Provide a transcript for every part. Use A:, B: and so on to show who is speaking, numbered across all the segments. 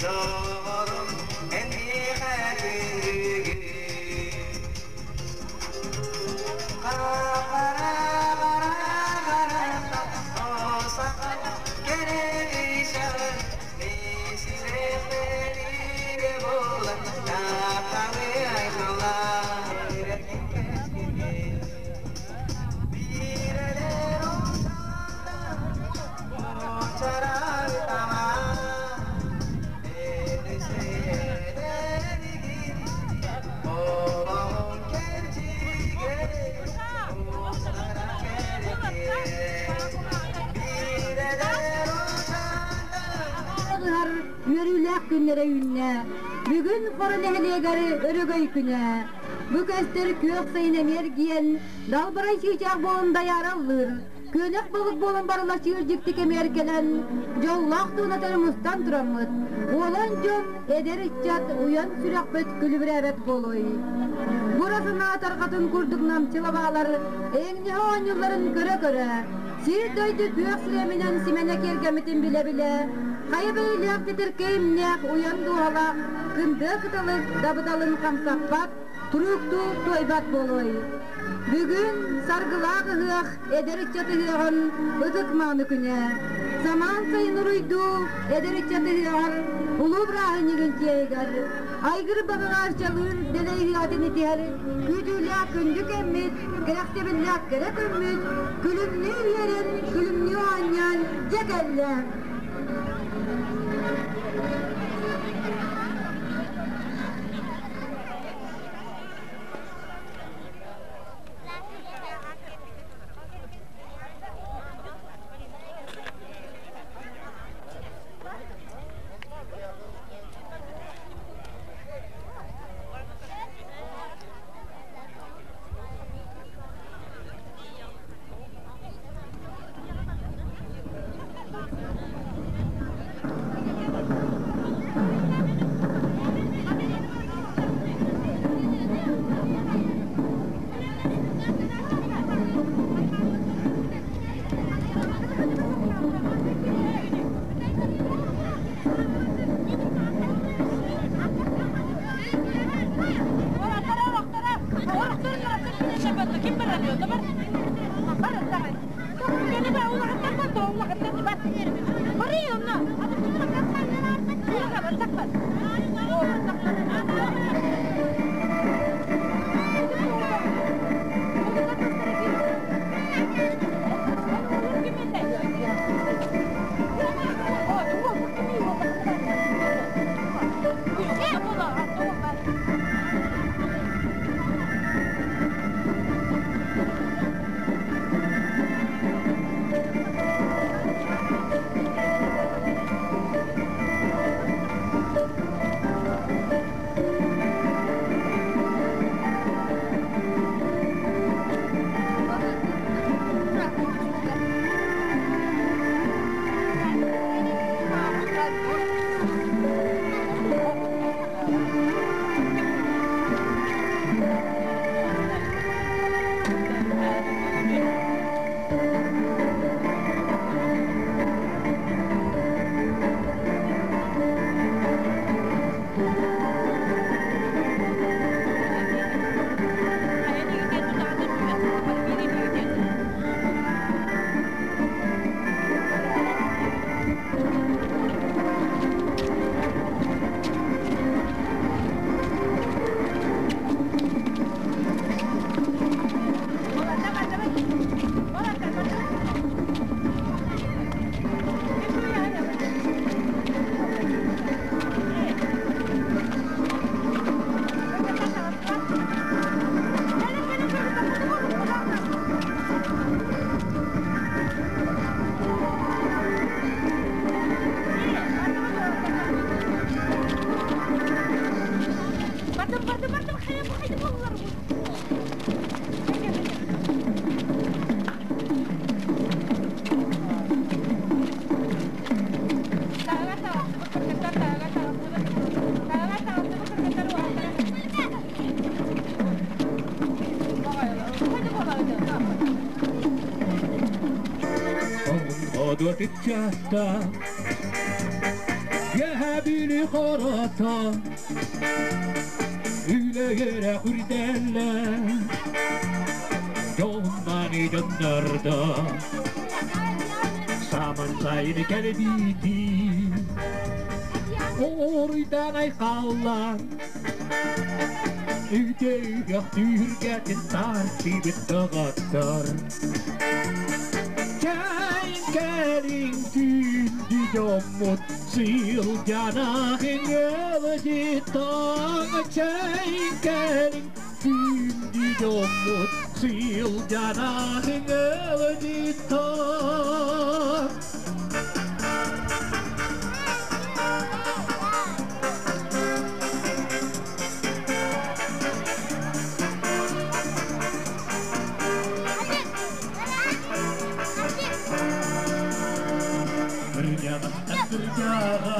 A: Доҕорум, эн миэхэ күндүгүн.
B: Үөрүүлээх күннэрэ үүннэ. Бүгүн Хоро нэһилиэгэр Өрөгөй күнэ. Бу көстөр күөх сайын эмиэргиэн, далбарай чыычаах буолан дайаараллыыр. Күөнэх балык буолан барылачыыр дьикти кэмигэр кэлэн, дьоллоох туонатары мустан тураммыт, уолан дьон, эдэр ыччат уйан сүрэхпит күлүбүрээбэт буолуой. Бура санаа тарҕатын курдук намчы лабаалар эҥнэһэ оонньуулларын көрө-көрө, сир-дойду күөх сирэминэн симэнэ киэргэммитин билэ-билэ, хайа бэйэлээх титиркэй имнээх уйан дууһалаах кындыа кыталык дабыдалын хамсаппат, турууктуу туойбат буолуой. Бүгүн саргылаах ыһыах эдэр ыччат ыһыаҕын ытык мааны күнэ. Самаан сайын уруйдуу эдэр ыччат ыһыаҕар улуу бырааһынньыгын тиэйигэр айгыр баҕаҕаарчалыыр дэлэй ыһыатын итиһэр күүтүүлээх күндү кэммит, кэрэхсэбиллээх кэрэ күммүт күлүмнүү үөрэн, күлүмнүү оонньоон дьэ кэллэ.
C: Үөһэ Бүлүү хорото Үлэгэрэ үрдэллэ Дьоннары дьоннордо Саман сайын кэлбити Оруйдан айхаллан Үтөйгөх түүргэтин тартыбыт доҕоттор Чэйин кэлиҥ күндү дьоммут Сылдьанахын ыалдьыттаҥ Чэйин кэлиҥ күндү дьоммут Сылдьанахын ыалдьыттаҥ. Кырдьаҕастан кырдьаҕа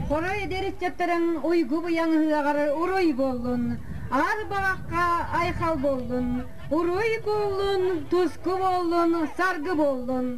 B: Хоро эдэр ыччаттарын уйгу быйаҥ ыһыаҕар уруй буоллун, аар баҕахха айхал буоллун, уруй буоллун, туску буоллун, саргы буоллун.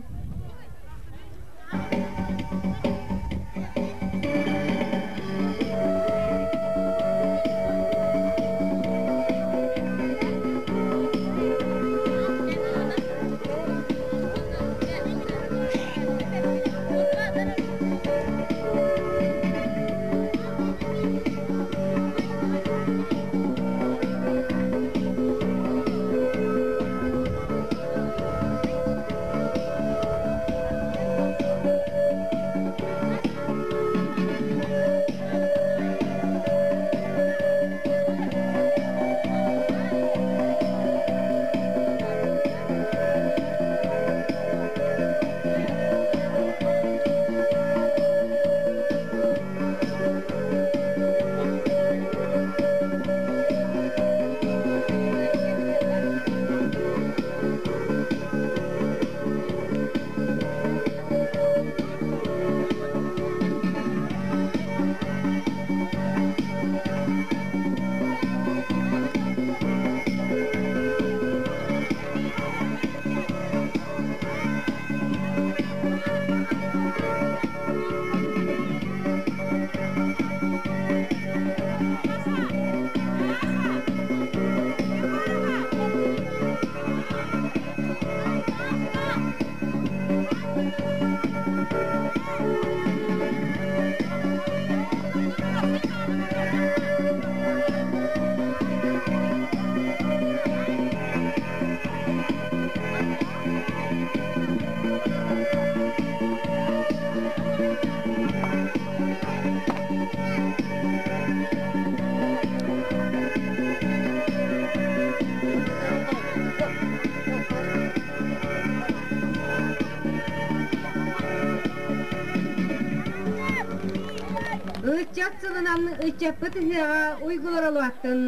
B: Ыччат сылынан ыччаппыт ыһыаҕа уйгулар улааттын,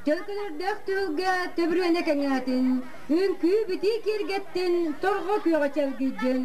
B: төлкөлөрдөөх түһүлгэ төбүрүөнэ кэҥээтин, үҥкүү-битии киэргэттин, торҕо күөҕэ чэлгийдин.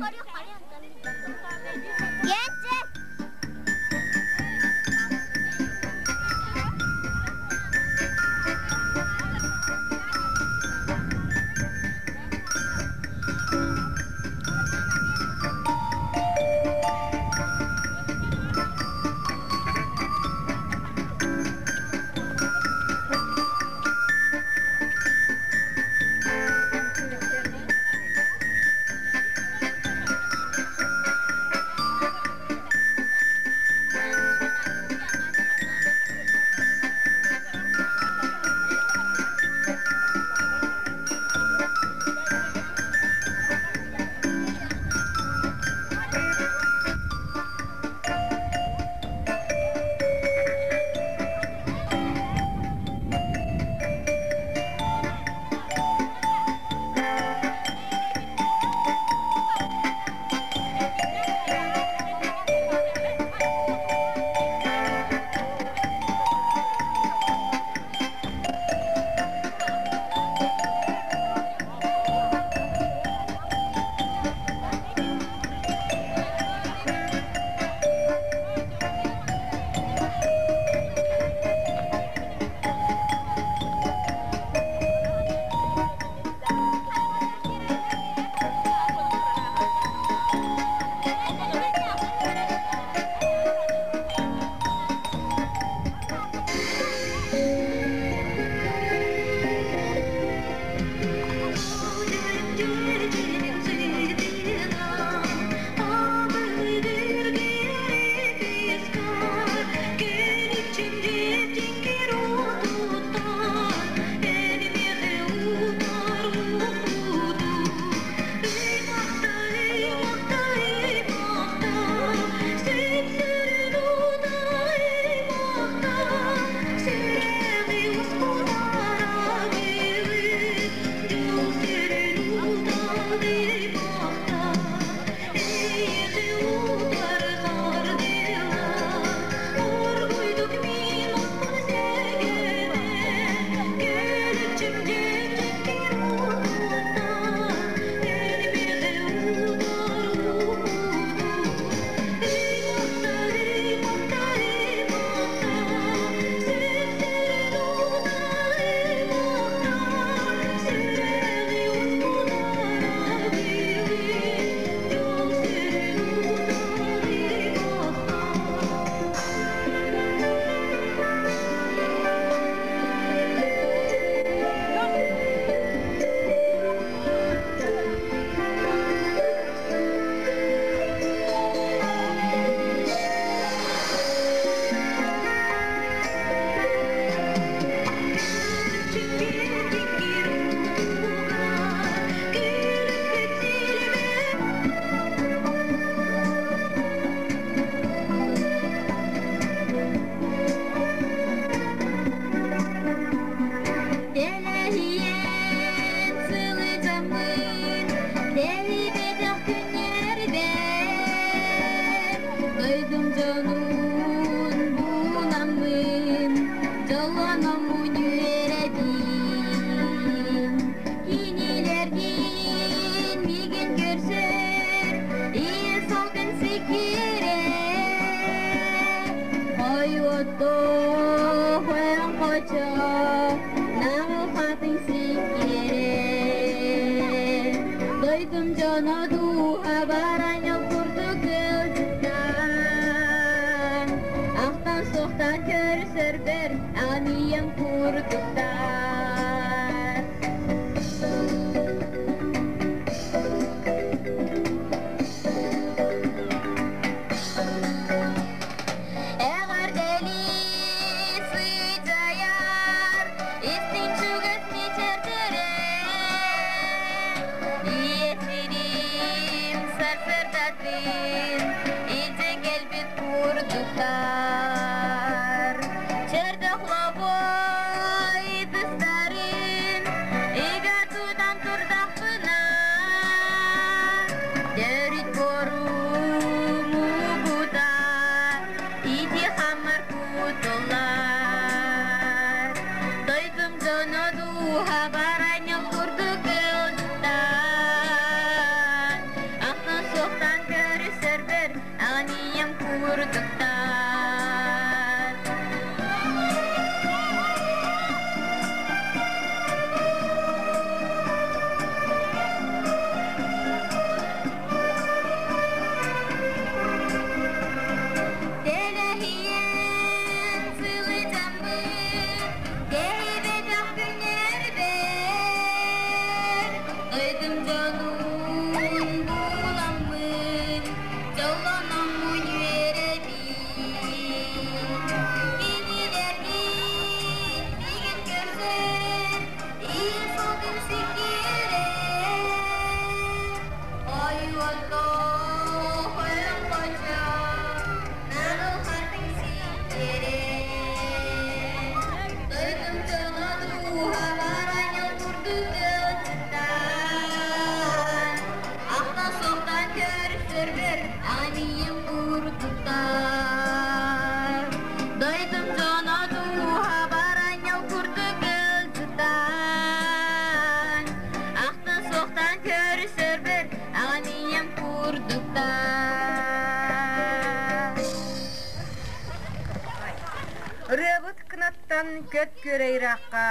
B: Ырыабыт кынаттан көт күөрэйрахха,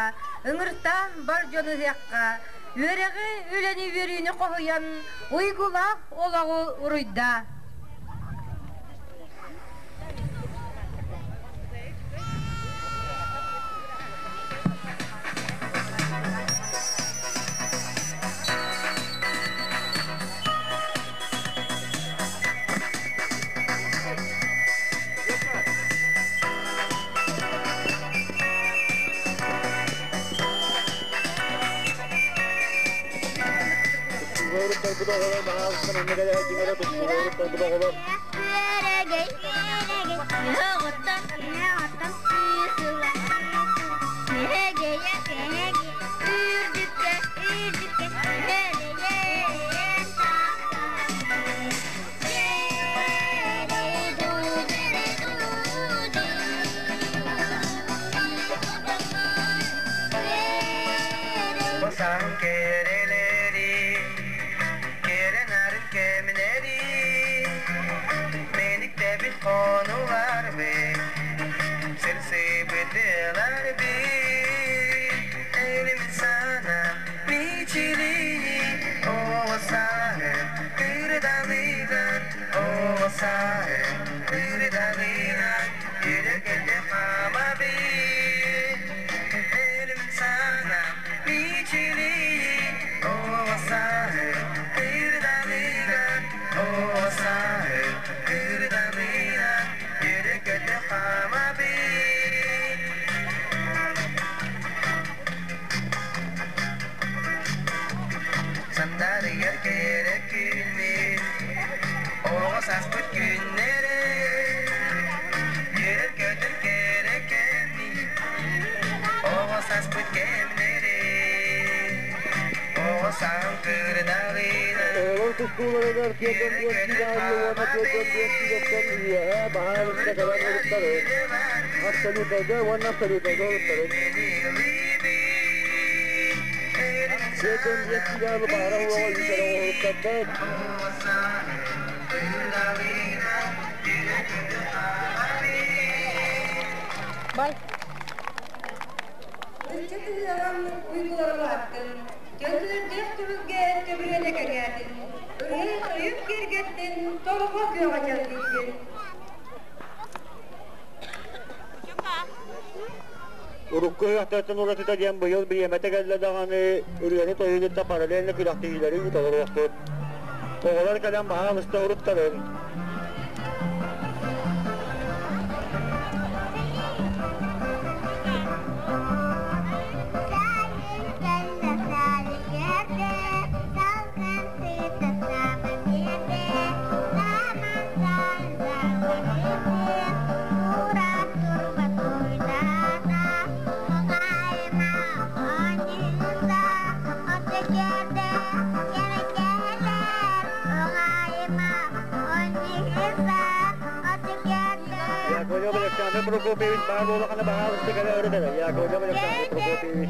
B: ыҥырта бар дьону ыһыахха, үөрэҕи үлэни үөрүүнү хоһуйан, уйгулаах олоҕу уруйда. Бай.
D: Ыччат ыһыаҕын уйгулара улааттын, Көкүөрдээх түбүлгэ төбүрүөнэ кэҥээтин, Ырыа-тойук киэргэттин, торҕо күөҕэ чэлгийдин.
E: Урукку ыһыахтартан уратыта диэн быйыл бириэмэтэ кэллэ даҕаны ырыаны-тойугу кытта параллельно күрэхтэһиилэри ыыта олоруохпут. Оҕолор кэлэн баһаалыста уруттарын. Яковлев Александр Прокопьевич баар буоллахына баһаалыста кэлэ ырытара. Яковлев Александр Прокопьевич.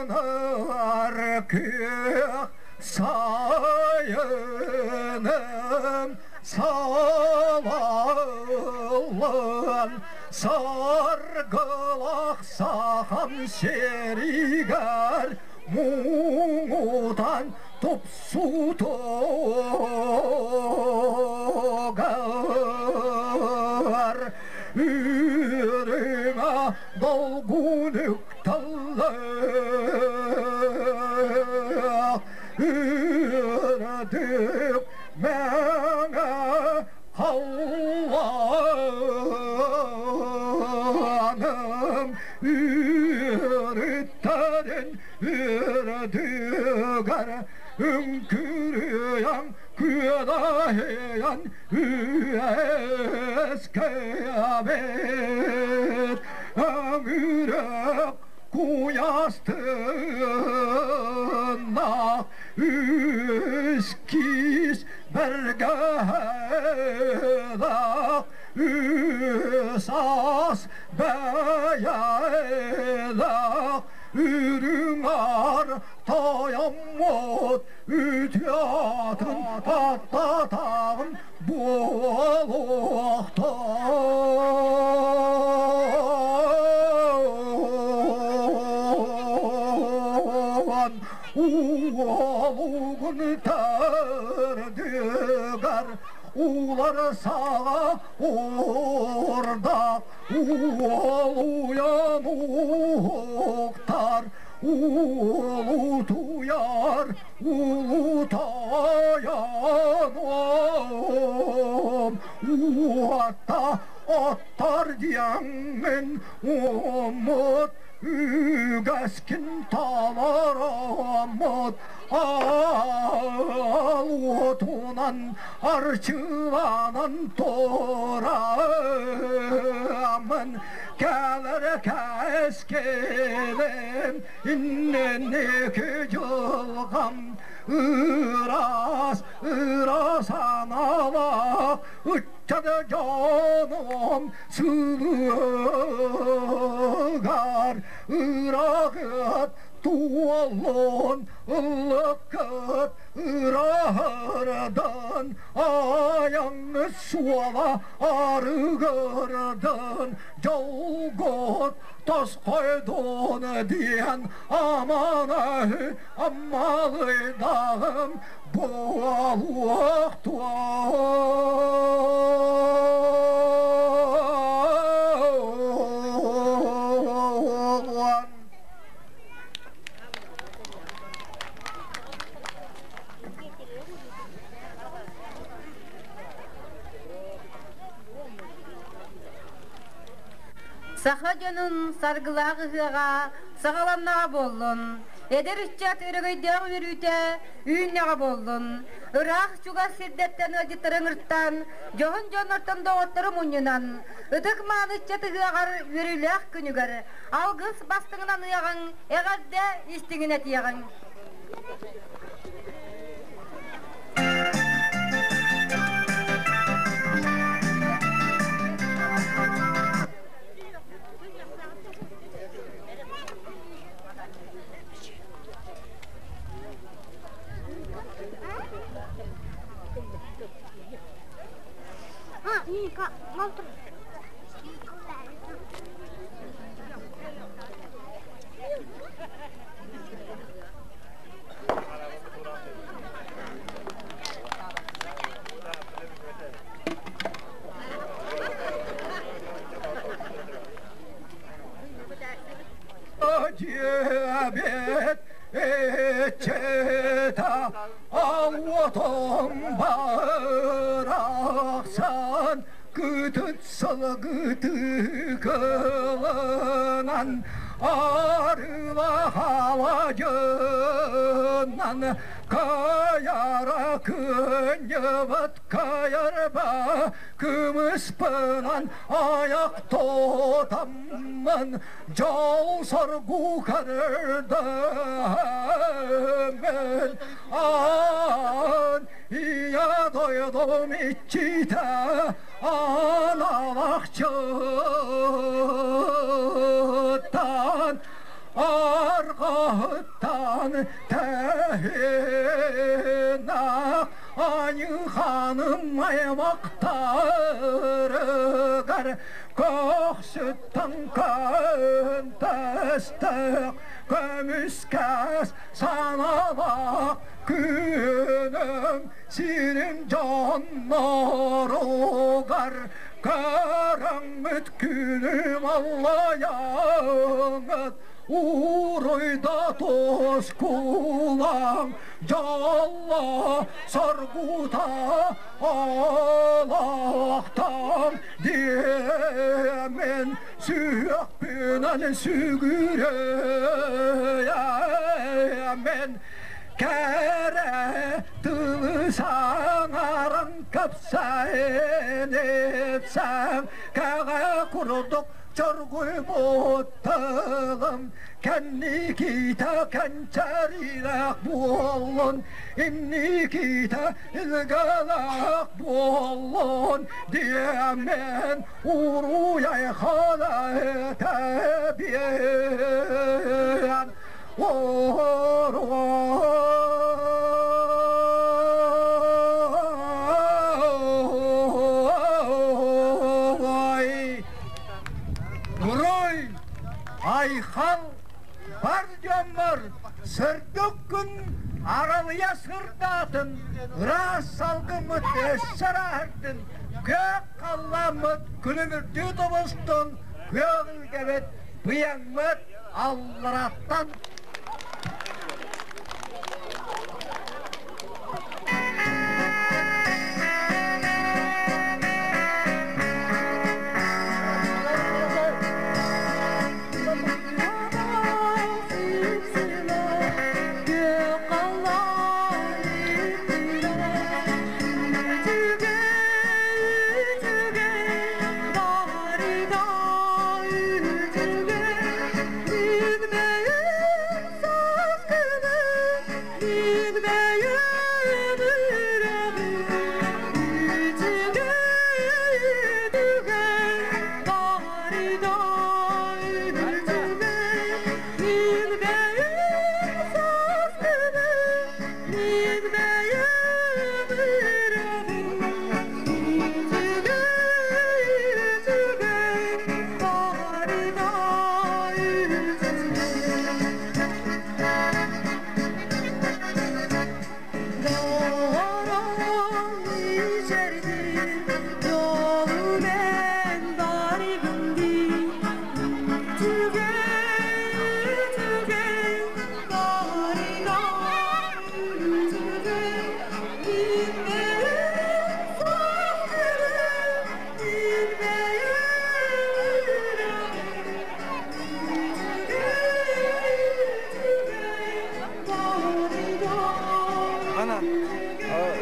A: Onar kök sayınım savallan Саргылах сахам сиригэр муҥутан тупсутугар үрүҥэ долгун үктэллээх үрдүк мэҥэ халлааным үөрүттэрин үрдүгэр үҥкүрүйэн күөрэйэн үөскээбит өҥүрэх куйаас тыыннаах үс киис бэргэһэлээх үс аас бэйэлээх үрүҥ аар тойоммут үтүө аатын аттатаҕын буолуохтун уолугун төрдүгэр уулар саҕа уурда уолуйан уһуктар улутуйар улутайаным уотта оттор диэҥҥин уммут үгэскин толороммут аал уотунан арчыланан тураммын кэлэр кэскилим инниники дьылҕам ыраас ыра санаалаах ыччат дьонум сылыгар ырагыт туоллун ыллыккыт ыраһырдан айаҥ суола арыгырдан дьолгут тосхойдун диэн аман аммалыйдағым буолуохтуон.
B: Саха дьонун саргылаах ыһыаҕа саҕаланнаҕа буоллун, эдэр ыччат өрөгөйдөөх үөрүүтэ үүннэҕэ буоллун, ыраах чугас сирдэртэн ыалдьыттары ыҥыртаан, дьоһун дьоннортон доҕоттору мунньунан, ытык-мааны ыччат ыһыаҕар үөрүүлээх күнүгэр алгыс бастыҥынан ыаҕыҥ, эҕэрдэ истиҥин этиэҕиҥ.
A: Диэбит иччитэ Ауотом барахсан кытыт сылгыты кылынан арыла халадьынан кайара кынньыбыт кайарба кымыспынан аяк тотаммын дьол соргу көрдөөмүн аан ийэ дойдум иччитэ аналахчыттан арҕаһыттан тэһинах айыханым аймактарыгар көхсүттэн көнтөстөх көмүскэс саналаах күнүм сирин дьонноругар көрөҥмүт күнүм аллайаҥыт уруйда тускулаҥ дьолло соргута олохтон диэмин сүһүөхпүнэн сүгүрүйэмин кэрэ тылы саҥаран кэпсээн ипсэм кэҕэ курдук чоргуйбут тылым кэнникиитэ кэнчэриилээх буоллун инникиитэ илгэлээх буоллун диэмин уруйай халаэтэбиэн Уруй! Уруй! Айхал бар дьоммор сырдык күн аралыйа сырдаатын, ыраас салгыммыт өссө ырааһырдын, күөх халлааммыт күлүмүрдүү тобустун, күөх илгэбит быйаҥмыт аллараттан.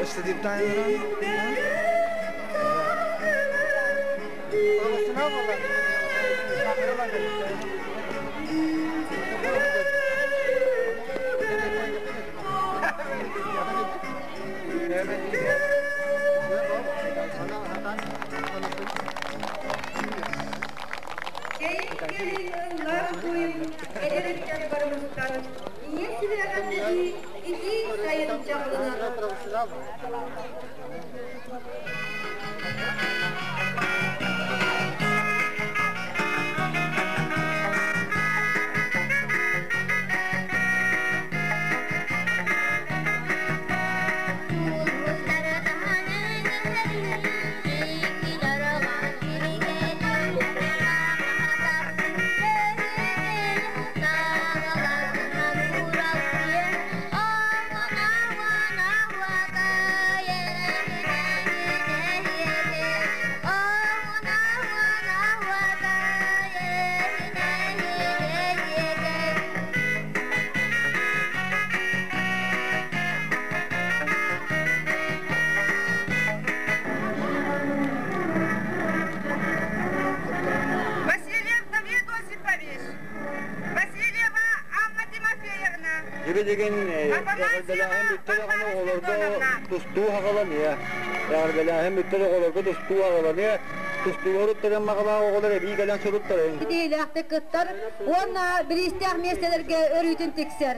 F: İstediğimden
D: Чэйин кэлин ыллаан туйун эдэр ыччат барымыстан ийэ сибэҕэрдэтии итии сайын чаҕылынан.
G: Васильев Давид Осипович, Васильева Анна Тимофеевна,
E: Дибилигин
G: Афанасьева
E: эҕэрдэлээһин бүттэ даҕаны
G: Варвара
E: оҕолорго
G: Спиридоновна.
E: тустуу хаҕаланыа. Эҕэрдэлээһин бүттэ да оҕолорго тустуу хаҕаланыа. Тустуулар уттарын маҕалаах оҕолор эбии кэлэн суруттарын.
B: Ситиһиилээхтик кыттар уонна бириистээх миэстэлэргэ өрүүтүн тиксэр.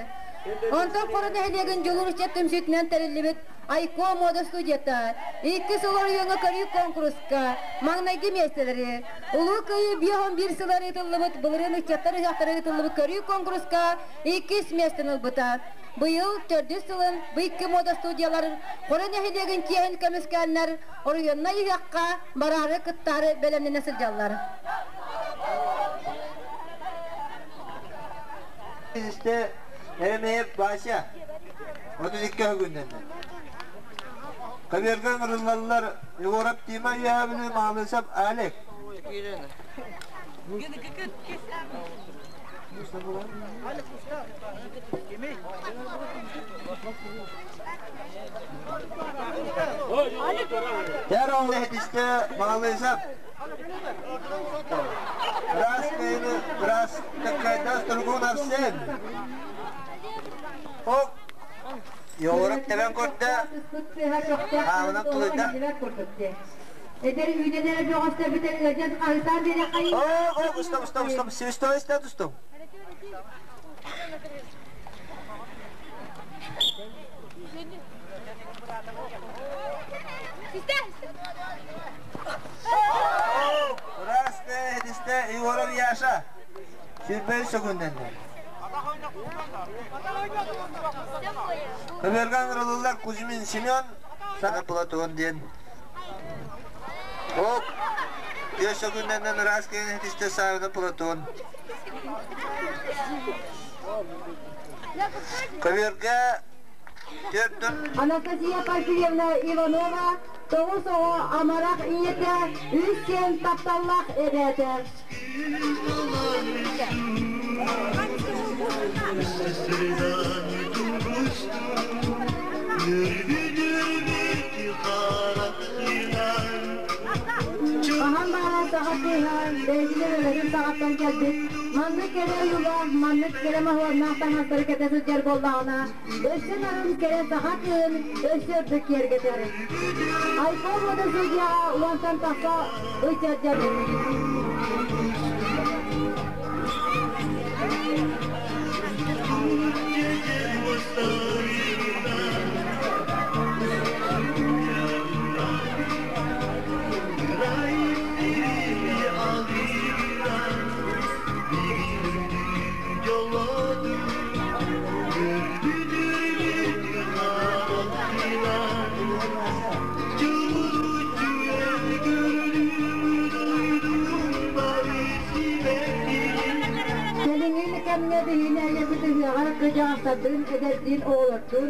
B: Онтон Хоро нэһилиэгин Дьулуур ыччат түмсүүтүнэн тэриллибит Айко мода студията икки сыл оройуоҥҥа көрүү куонкуруска маҥнайгы миэстэлэри, Улуу Кыайыы 51 сылар ыытыллыбыт былырыын ыччаттар ыһыахтара ыытыллыбыт көрүү куонкуруска иккис миэстэни ылбыта. Быйыл төрдүс сылын бу икки мода студиялар Хоро нэһилиэгин чиэһин көмүскээннэр оройуоннай ыһыахха бараары кыттаары бэлэмнэнэ сылдьаллар.
F: İşte Еремеев Вася 32 күннэннэ. Көбүөргэ ыҥырыллаллар Егоров Тима Үөһээ Маалысов Алек. Тэр ол иһитистэ Маалысов Раз раз какая-то Тургун Арсен. Оп. Егоров тэбэн көрдө. Хаамынан тулуйда.
B: Эдэр үүнэнэр бөҕөстөр бүтэн ыалдьан хаһытаан биэриэххэйин.
F: О, о, стоп, стоп, стоп, свистой, стоп, стоп. Раз, иһитистэ Егоров Яша. Сүүрбэ сөкүннэннэ. Көбүөргэ ыҥырыллар Кузьмин Семен, Саха Платон диэн. Ок, түөрт сөкүннэннэн ыраас киһини иһитистэ Савина Платон. Көбүөргэ түөрт
B: Анастасия Порфирьевна Иванова тоҕус оҕо амарах ийэтэ, үс сиэн тапталлаах эбээтэ. Хаһан баҕарар саха кыыһа бэйэтин эбэлэрин саҕаттан кэлбит маннык кэрэ ойуулаах, маннык кэрэ моһуоннаах таҥастары кэтэ сылдьар буоллаҕына, өссө нарын кэрэ саха кыыһын өссө үрдүк киэргэтэр. Айфон мода судьяҕа уонтан тахса ыччат Кэлиҥҥи кэмҥэ биһиги эйэбит ыһыаҕар кырдьаҕастардыын, эдэрдиин, оҕолордуун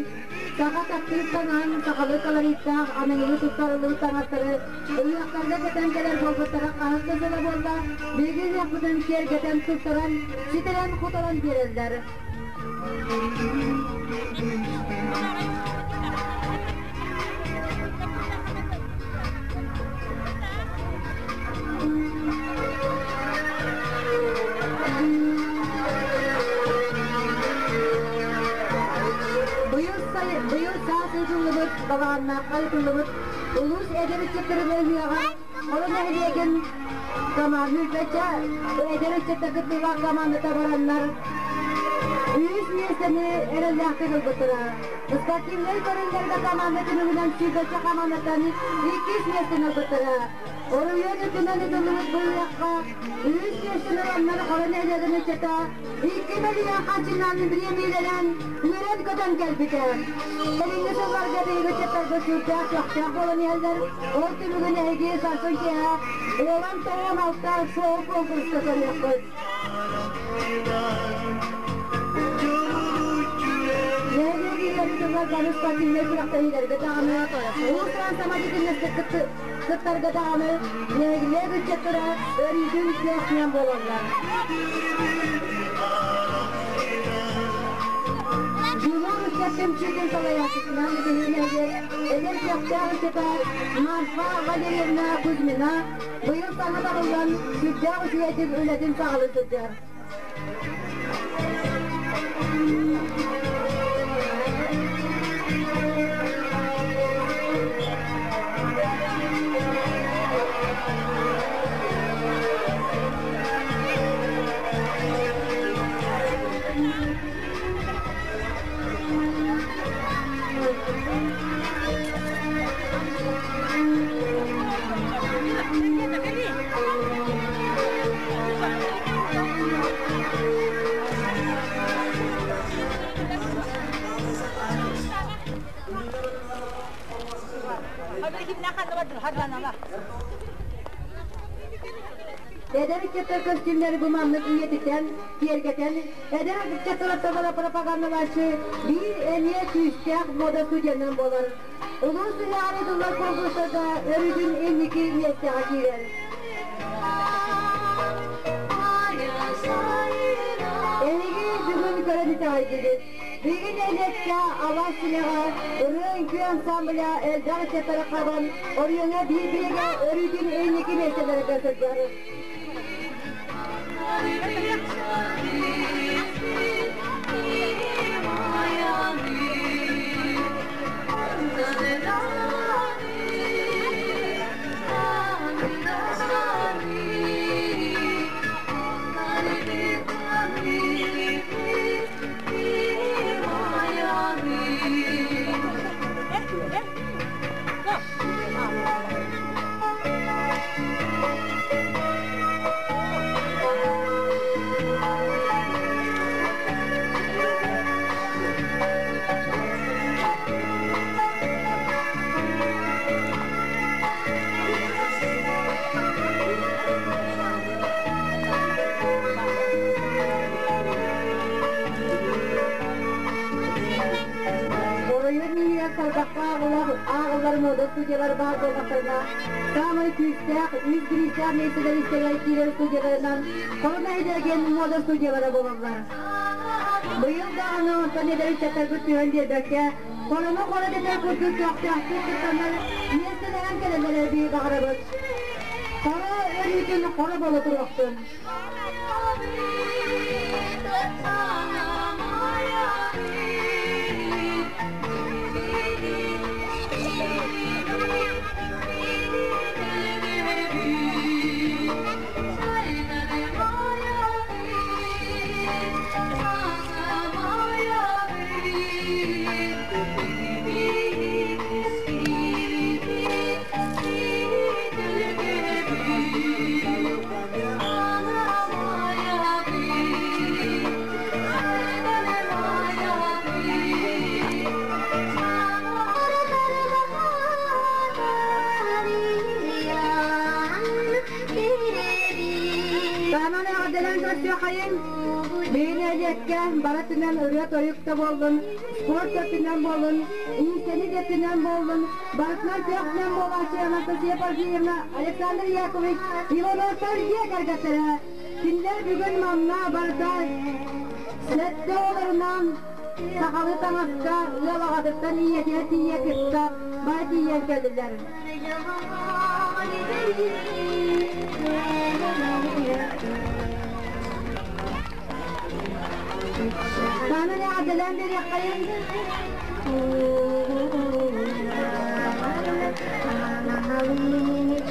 B: саха таптыыр таҥаһын, сахалыы колориттаах аныгылыы туттарыллыбыт таҥастары ыһыахтарга кэтэн кэлэр буолбуттара хаһыс да сыла буолла, биһиги ыһыахпытын киэргэтэн, туттаран, ситэрэн-хоторон биэрэллэр. быйыл саас ыытыллыбыт, Балаҕаннаахха ыытыллыбыт улуус эдэр ыччаттарын ыһыаҕар Хоро нэһилиэгин команда эдэр ыччаттар кыттыылаах командата бараннар үһүс миэстэни эрэллээхтик ылбыттара. Спортивнай көрүҥнэргэ команда түмүгүнэн сүүрбэччэ командаттан иккис миэстэни ылбыттара. Оройуон үрдүнэн ыытыллыбыт быһыахха үһүс миэстэни ыланнар Хоро нэһилиэгин ыччата 2 миллион харчынан бириэмийэлэнэн үөрэн-көтөн кэлбитэ. Кэлиҥҥи сылларга биһиги ыччаттарга сүрдээх көхтөөх буолан иһэллэр. Ол түмүгүн эһиги сарсын киэһэ Уолан тоҕон алта шоу конкурска көрүөххүт. Нэһилиэгиһэр тыллар бары спортивнай күрэхтэһиилэргэ даҕаны, уус-уран самодеятельностька кыттарга даҕаны нэһилиэк ыччаттара өрүүтүн көхтөөх буолаллар. Дьулуур ыччат түмсүүтүн салайааччытынан биһиги нэһилиэк эдэр көхтөөх ыччата Марфа Валерьевна Кузьмина быйыл саҥа талыллан сүрдээх үчүгэйдик үлэтин саҕалыы сылдьар. Эдэр ыччаттар көстүүмнэри бу маннык үйэтитэн, киэргэтэн, эдэр ыччаттар ортолоро пропагандалааччы биир эмиэ күүстээх мода студиянан буолар. Улуус ыһыаҕар ыытыллар конкурстарга өрүүтүн инники миэстэҕэ киирэр. Эһиги бүгүн көрөн итэҕэйдигит. Бүгүн нэһилиэккэ Алаас симэҕэ ырыа-үҥкүү ансамбля элбэх ыччаттары хабан, оройуоҥҥа биир биригэ өрүүтүн инники миэстэлэргэ сылдьар. Оройуон иһигэр тарбахха ааҕыллар мода студиялар баар буоллахтарына, саамай күүстээх, үс бириистээх миэстэлэр истэригэр киирэр студияларынан Хоро нэһилиэгин мода студиялара буолаллар. Быйыл даҕаны онтон эдэр ыччаттарбыт түһэн биэрбэккэ, хорону хоро дэтэр курдук көхтөөхтүк кыттаннар миэстэлэһэн кэлэллэрэ биир баҕарабыт. Хоро өрүүтүн хоро буола туруохтун. Таанан эҕэрдэлээн көрсүөххэйиҥ! Биһиги нэһилиэккэ бары өттүнэн ырыа-тойук да буоллун, спорт өттүнэн буоллун, иистэни да өттүнэн буоллун, барытынан көхтөөх буолааччы Анастасия Порфирьевна, Александр Яковлевич Ивановтар дьиэ кэргэттэрэ. Кинилэр бүгүн манна барыта сэттэ оҕолорунан сахалыы таҥаска ыал аҕатыттан ийэтигэр тиийэ кытта бары тиийэн кэллилэр. Таанан эҕэрдэлээн биэриэххэйин.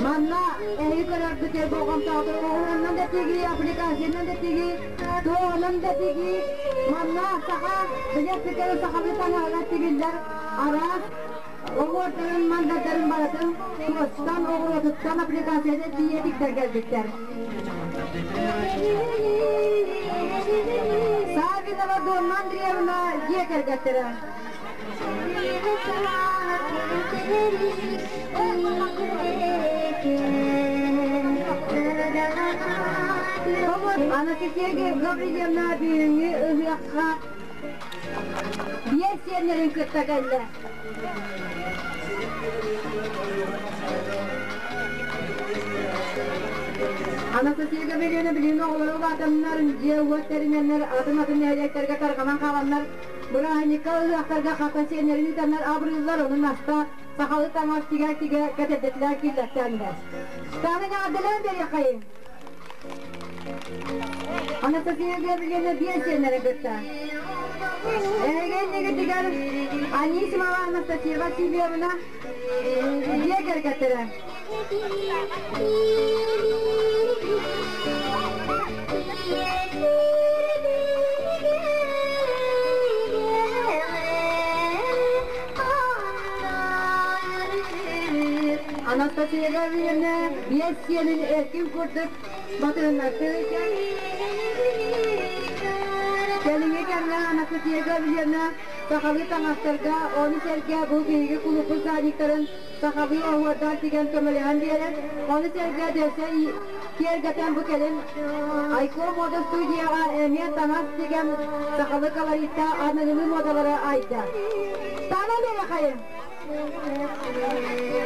B: Манна эһиги көрөргүт болҕомтоҕутун оҕуруоннан да тигии, аппликациянан да тигии, туоҕунан да тигии. Манна саха билиэппиттэрин сахалыы таҥаһынан тигиллэр араас оҕуордарын, мандардарын барытын туостан, оҕуруотуттан аппликацияны тиийэ тиктэр кэлбиттэр. Саввинова Домна Андреевна дьиэ кэргэттэрэ. Анастасия Гаврильевна бүгүҥҥү ыһыахха биэс сиэннэрин кытта кэллэ. Анастасия Гаврильевна билигин оҕолоро улаатаннар, дьиэ-уот тэринэннэр, атын-атын нэһилиэктэргэ тарҕанан хааланнар, бырааһынньыкка ыһыахтарга хата сиэннэрин ыытаннар абырыыллар, ону наста сахалыы таҥас тигэ-тигэ кэтэрдэтилэр киллэртээннэр. Тааны эҕэрдэлээн биэриэххэйиҥ! Анастасия Гаврильевна биэс сиэннэрин кытта. Эһиги иннигитигэр Анисимова Анастасия Васильевна дьиэ кэргэттэрэ. Анастасия Гаврильевна биэс сиэнин эркин курдук батыһыннартыы Кэлиҥҥи кэмҥэ Анастасия Гаврильевна сахалыы таҥастарга, ону сэргэ бу биһиги кулууппут садиктарын сахалыы оһуордаах тигэн көмөлөһөн биэрэр. Ону сэргэ дөссө киэргэтэн бу кэлин Айко мода студияҕа эмиэ таҥас тигэн сахалыы колориттаах аныгылыы модалары айда. Таана Бэрэхайым!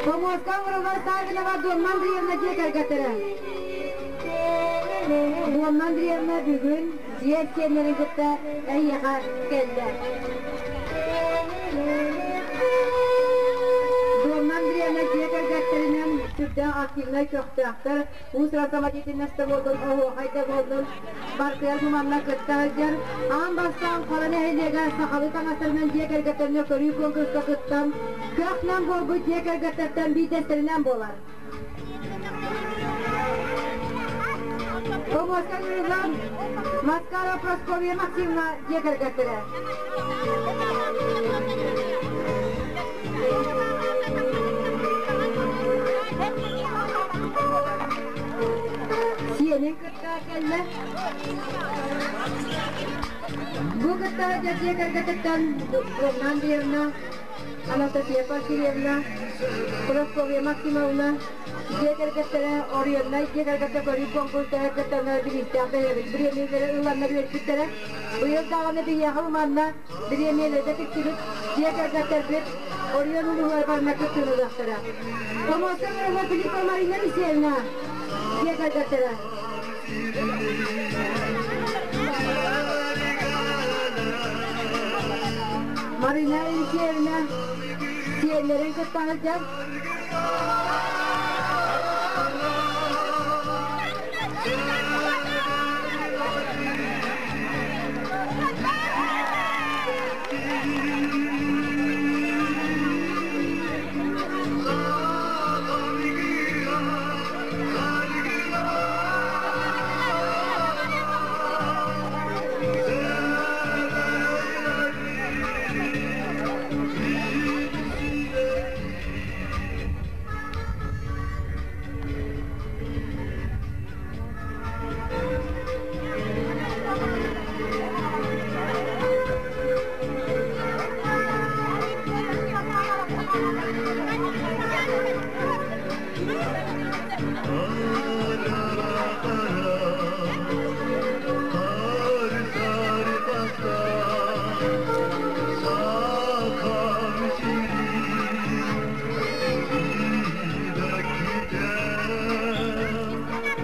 B: Помуоска оҥоруллар Саввинова Домна Андреевна дьиэ кэргэттэрэ. Домна Андреевна бүгүн дьиэ сиэннэрин кытта эһиэхэ кэллэ. Домна Андреевна дьиэ кэргэттэринэн сүрдээх активнай көхтөөхтөр, уус самодеятельность буоллун, оһуохай да буоллун, бартыгар бу манна кытта сылдьар. Аан бастаан Хоро нэһилиэгэр сахалыы таҥастарынан дьиэ кэргэттэринэ көрүү конкурска кыттан, көх-нам буолбут дьиэ кэргэттэртэн биирдэстэринэн буолар. Помуоска ыҥырыллан Маскара Прасковья Максимовна дьиэ кэргэттэрэ. Сиэнин кытта кэллэ. Бу кытта дьиэ кэргэтиттэн Ромна Андреевна, Анастасия Порфирьевна, Прасковья Максимовна дьиэ кэргэттэрэ Орионнай дьиэ кэргэттэ көрүү конкурстара кыттаннар бириистээх бэйэбит бириэмийэлэри ыланнар үөрпүттэрэ. Быйыл даҕаны биһиэхэ манна бириэмийэлэргэ тиксибит дьиэ кэргэттэрбит Орион улууһугар барна кыттыыны ылыахтара. Томоско Мирослав Филиппова Марина Алексеевна дьиэ кэргэттэрэ. Марина Алексеевна сиэннэрин кытта сылдьар.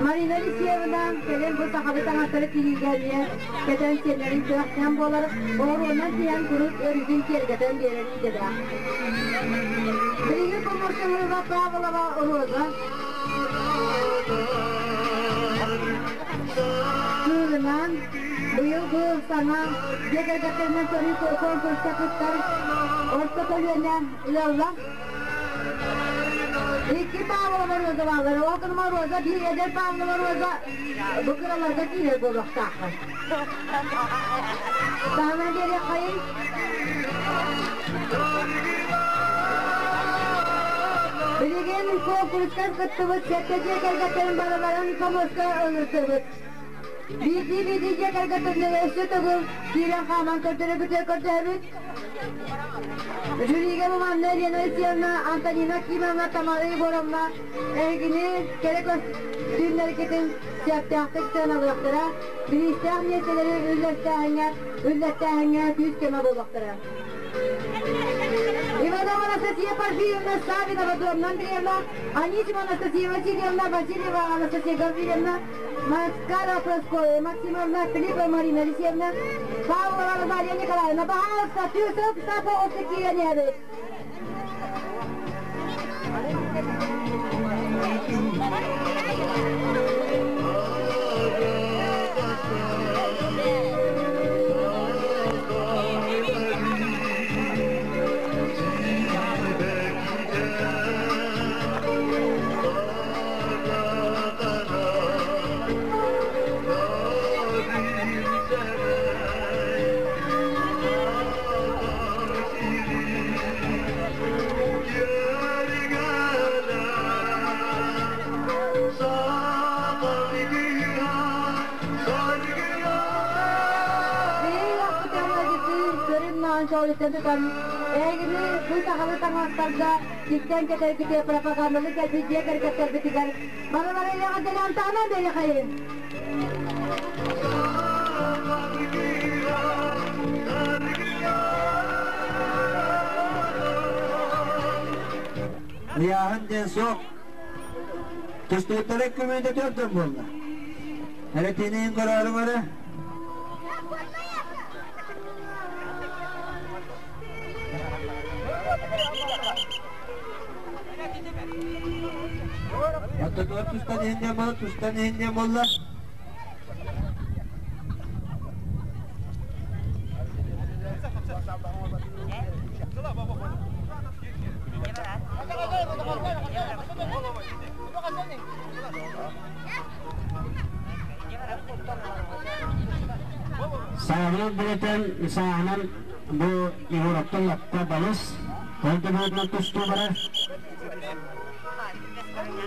B: Марина Алексеевна кэлин бу сахалыы таҥастары тигиигэ эмиэ кэтэн сиэннэрин кыахтаан буолар, оруоннан тиһэн куруук өрүүтүн киэргэтэн биэрэр идэлээх. Билигин Поморщева Павлова Роза кыыһынан быйыл Быйыл бу саҥа дьиэ кэргэттэринэн көрүү конкурска кыттар орто көлүөнэ ыаллар. Икки Павлова Роза бааллар. Ол гыныма Роза биир эдэр Павлова Роза бу кыраларга киирэр буолуохтааххын. Таһынан биэриэххэйин. Билигин куонкуруска кыттыбыт сэттэ дьиэ кэргэттэрин барыларын хомуска ыҥырдыбыт. Биирдии-биирдии дьиэ кэргэттэринэн өссө төгүл киирэн хааман көрдөрөбүтүгэр көрдөһөбүт. Жюригэ Маманна Елена Алексеевна, Антонина Кимовна, Тамара Егоровна эһигини кэрэ көстүүннэргитин сөптөөхтүк сыаналыахтара, бириистээх миэстэлэри үллэстээһиҥҥэ, үллэстээһиҥҥэ күүс-көмө буолуохтара. Иванова Анастасия Порфирьевна, Савинова Домна Андреевна, Анисимова Анастасия Васильевна, Васильева Анастасия Гаврильевна, Маскара Прасковья Максимовна, Филиппова Марина Алексеевна, Павлова Розалия Николаевна. Пожалуйста, Тюсов Сапа Осекияневич. Эһигини бу сахалы таҥастарга киттэн кэтэргите пропаганданы кэлбит дьиэ кэргэттэрбитигэр барылары эҕэрдэлээн таһынан бэйэхэйин.
F: Ыйааһын диэн суох. Тустууттары күмүнэ төрдөн буолла. Эрэтиниин көрөөрү эрэ. Оттотугар тустан иһин диэн буолла, тустан иһин диэн буолла.
H: Саабынан билэтэн, сааһынан бу Егоровтан лаппа балыс, ол да быһыытынан тустуу барар.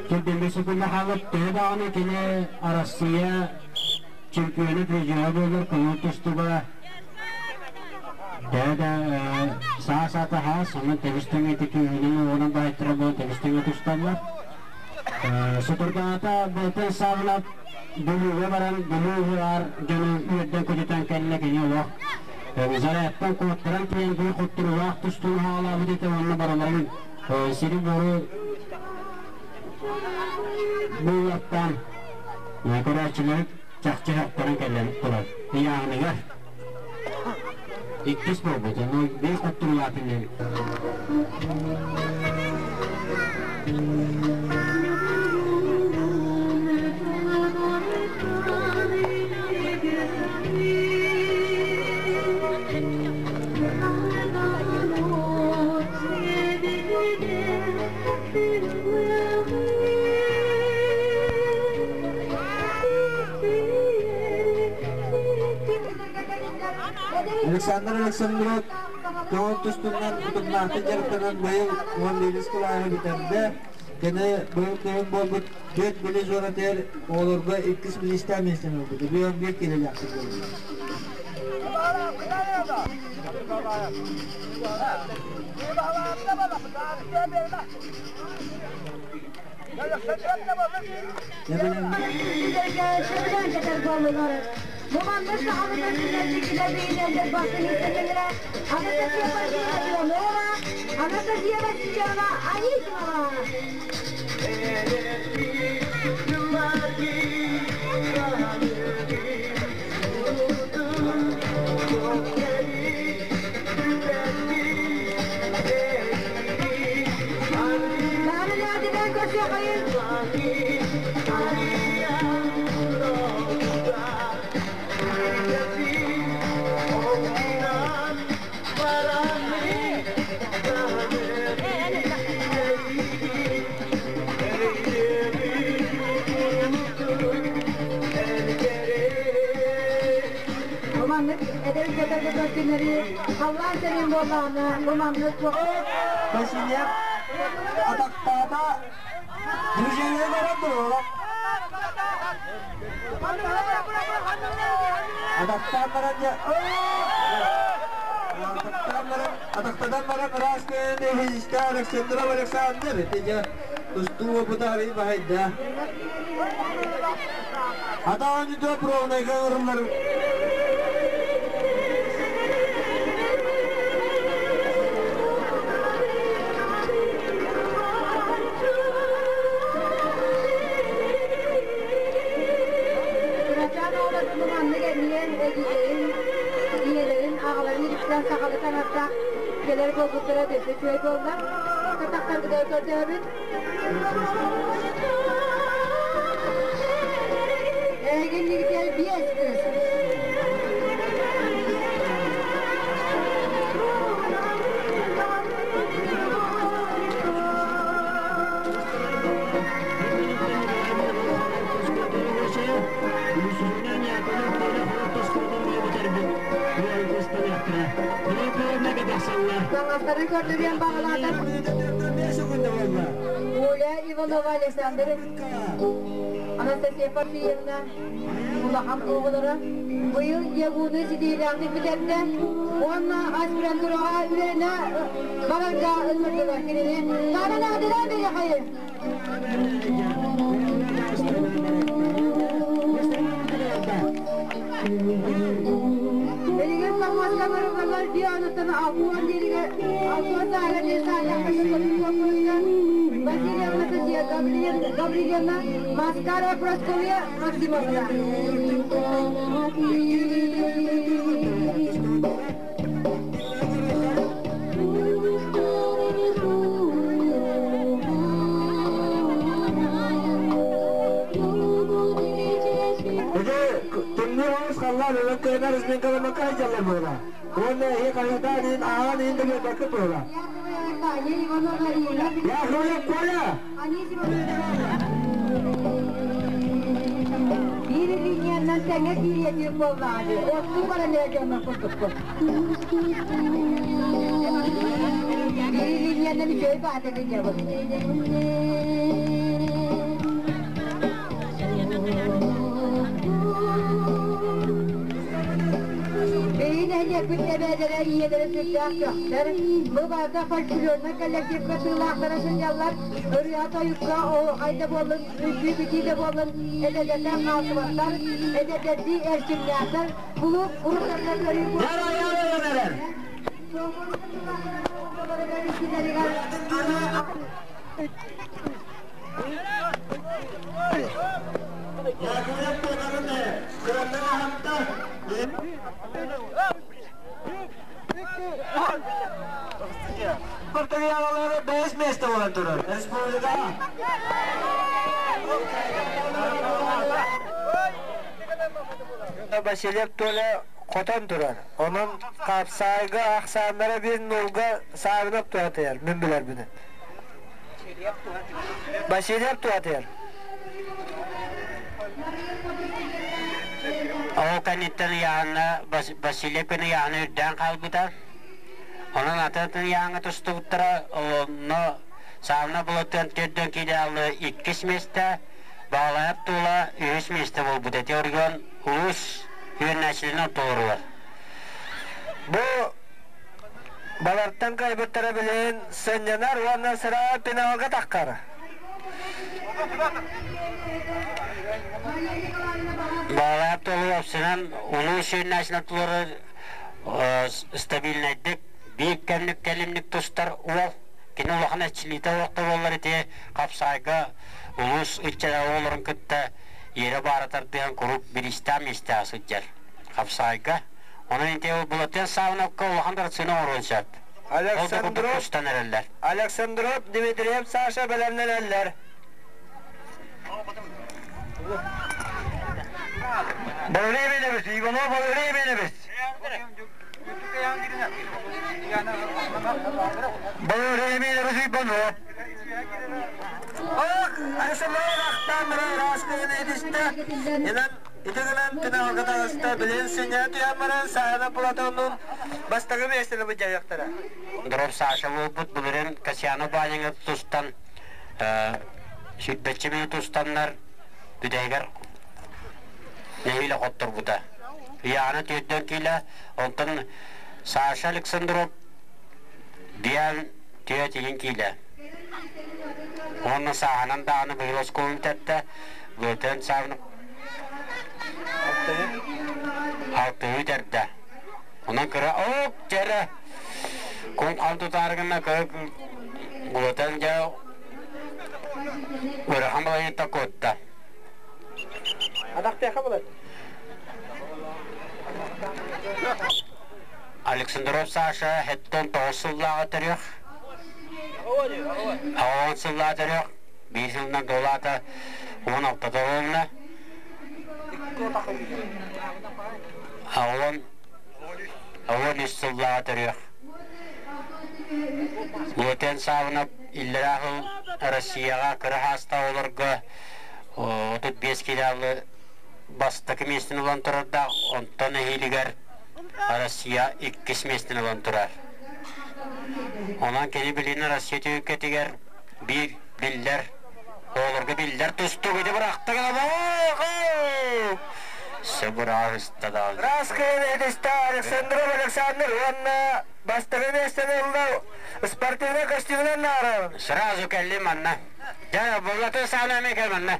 H: Түргэнник секунда хаалып, төһө даҕаны кини Арассыыйа чемпиона, призера буолар, көҥүл тустууга төһө да саа-саата хаас, онон тэбис-тэҥэ ити күүһүнэн уонан баайтара буолан тэбис-тэҥэ тусталлар. Соторутааҕыта Балтан Саабынап Бүлүүгэ баран Бүлүү уһугаар дьону үөрдэн көтүтэн кэллэ кини олох зарядтан куоттаран тиийэн биир хотторуулаах тустууну хаалаабыт этэ уонна барыларын сири-буору буулаттаан көрөөччүлэри чахчы хаттаран кэлэн турар ыйааһыныгар иккис буолбут ону биир хотторуулаах иннин.
F: Александр Александров көҥүл тустуунан утумнаахтык дьарыктанан быйыл 11 кылааһы бүтэрдэ. Кини быйыл кыһын буолбут түөрт били зонатыгар оҕолорго иккис билиистээх миэстэни ылбыта. Бүөн биир киилэлээхтик буолла.
B: Бу маннык сахалы көстүүлэр биһинэллэр бастыҥ истэнньэҥнэрэ Анастасия Васильевна Иванова, Анастасия Васильевна Анисимова. Таһынан көрсүөхайын. Маннык эдэр ыччаттарга көрсүннэри халлаан сэрин буоллаҕына бу маннык
F: Васильев атахтаата движение баран туруора. Атахтаан баран атахтаан баран атахтанан баран ыраас күн физикка Александров Александр итигэ тустуу опыта арый баһайда. Атаҕын үтүө пробнайга ырыллар.
B: Кырачаан оҕолорбун маннык эмиэ эдьиийдэрин, ийэлэрин, аҕаларын иликтэн сахалы таҥастаах кэлэр буолбуттара дөссө үчүгэй буолла. Тахтарбытыгар көрдөһөбүт. Эһигиннигитигэр биэс кыыс. Таҥастарын көрдөрүөн баҕалаатар Оля Иванова Александр Анастасия Порфирьевна улахан оҕолоро быйыл ЯГУ-ну ситиһиилээхтик бүтэрдэ уонна аспирантураҕа үөрэнэ барарга ыҥырдылар кинини. Таана наадалаан биэриэхэйин. Билигин Павловска барыллар Дианаттан 60 диэригэ 60 сааһыгар диэри сааллахха Василия Анастасия Гаврильевна Маскарова Прасковья Максимовна.
F: Тымныы оҕус халлаан өлөн кыанар изменкаламакка сылдьаллар буола. Уонна эһи хаһыытаан иһин ааҕан иһин да биэрбэккит буола. Яковлев Коля!
B: Биир линиянан тэҥэ киириэтиир буоллаҕа оттуу баран эрэ дьоннор курдукпут. Биир линиянан үчүгэй баата линиябыт. Биһиги нэһилиэкпит эбээлэрэ, ийэлэрэ сүрдээх көхтөр. Бу барыта фольклорнай коллективка тыылаахтара сылдьаллар. Ырыа-тойукка оһуохай да буоллун, үҥкүү-битии да буоллун, эдэрдэртэн хаалсыбаттар, эдэрдэрдии эрчимнээхтэр. Кулууп уруккатыгар көрүү
F: Португалиялары бэс место буолан турар. Республика. Васильев Толя хотон турар. Онон хапсаайга ахсааннара bir нолга саарынап туһатыйар, мин билэрбинэн. Васильев туһатыйар.
H: Ол кэнниттэн ыйааһына Василий күн ыйааһына үрдээн хаалбыта. Онон атын ыйааһыҥҥа тустубуттара, онно Саавна Болотуон төрдөн киилэаллы иккис миэстэ, Баалайап Тула үһүс миэстэ буолбут. Эти оройуон улуус үөрэнээччилэрин ортолоругар.
F: Бу балартан кайбыттара билин сынньанар уонна сыра пеналга таххар.
H: Баалаап толу опсынан улуус үөрэнээччилэрин ортолоругар стабильнайдык биир кэмник кэлимник тустар уол кини улахан эрчиллиитэ олохто буоллар ити хапсаайга улуус ыччата оҕолорун кытта иэрэ баара тардыһан куруук бириистээх миэстэҕэ сылдьар хапсаайга. Онон ити Булатыан Савиновка улахан дорцины оҥоруон сөп. Ол да курдук тустан эрэллэр.
F: Александров Дмитриев Саша бэлэмнэнэллэр. Валерий Иванович, Иванов Валерий Иванович.
H: Дров Саша буолбут былырын Касьянов Ваняҥа тустан сүүрбэччэ мүнүүт тустаннар бүтэһигэр нэһиилэ хотторбута. Яна түөртөн киилэ, онтон Саша Александров диэн түөрт киилэ. Уонна сааһынан даҕаны быйыл оскуоланы тэттэ, Быатын саабын алтыһы тэрдэ. Онон кыра оп дьэрэ кум-хам тутаары гынна кыра Былатан дьэ ыарахан балайыта куотта. Александров Саша хэттэн тоҕус сыллааҕы төрүөх. Аҕа сыллааҕы төрүөх. Биир сылынан туолаата 16 толуонна. Аҕа 13 сыллааҕы төрүөх. Лотен Савинов иллэрээ сыл Россияҕа кыра саастаах оҕолорго 35 килоалы бастакы миэстэни ылан турардаах, онтон эһиилигэр Россия иккис миэстэни ылан турар. Онон кини билигин Россия түһүлгэтигэр биир биллэр, оҕолорго биллэр тустуук ити бырахта Сыбыраһыста да.
E: Раскин этистэ Александров Александр уонна бастакы миэстэни ылла спортивнай костюмунан наара.
H: Сразу кэллим манна. Дьэ, Булатын Саанами кэл манна.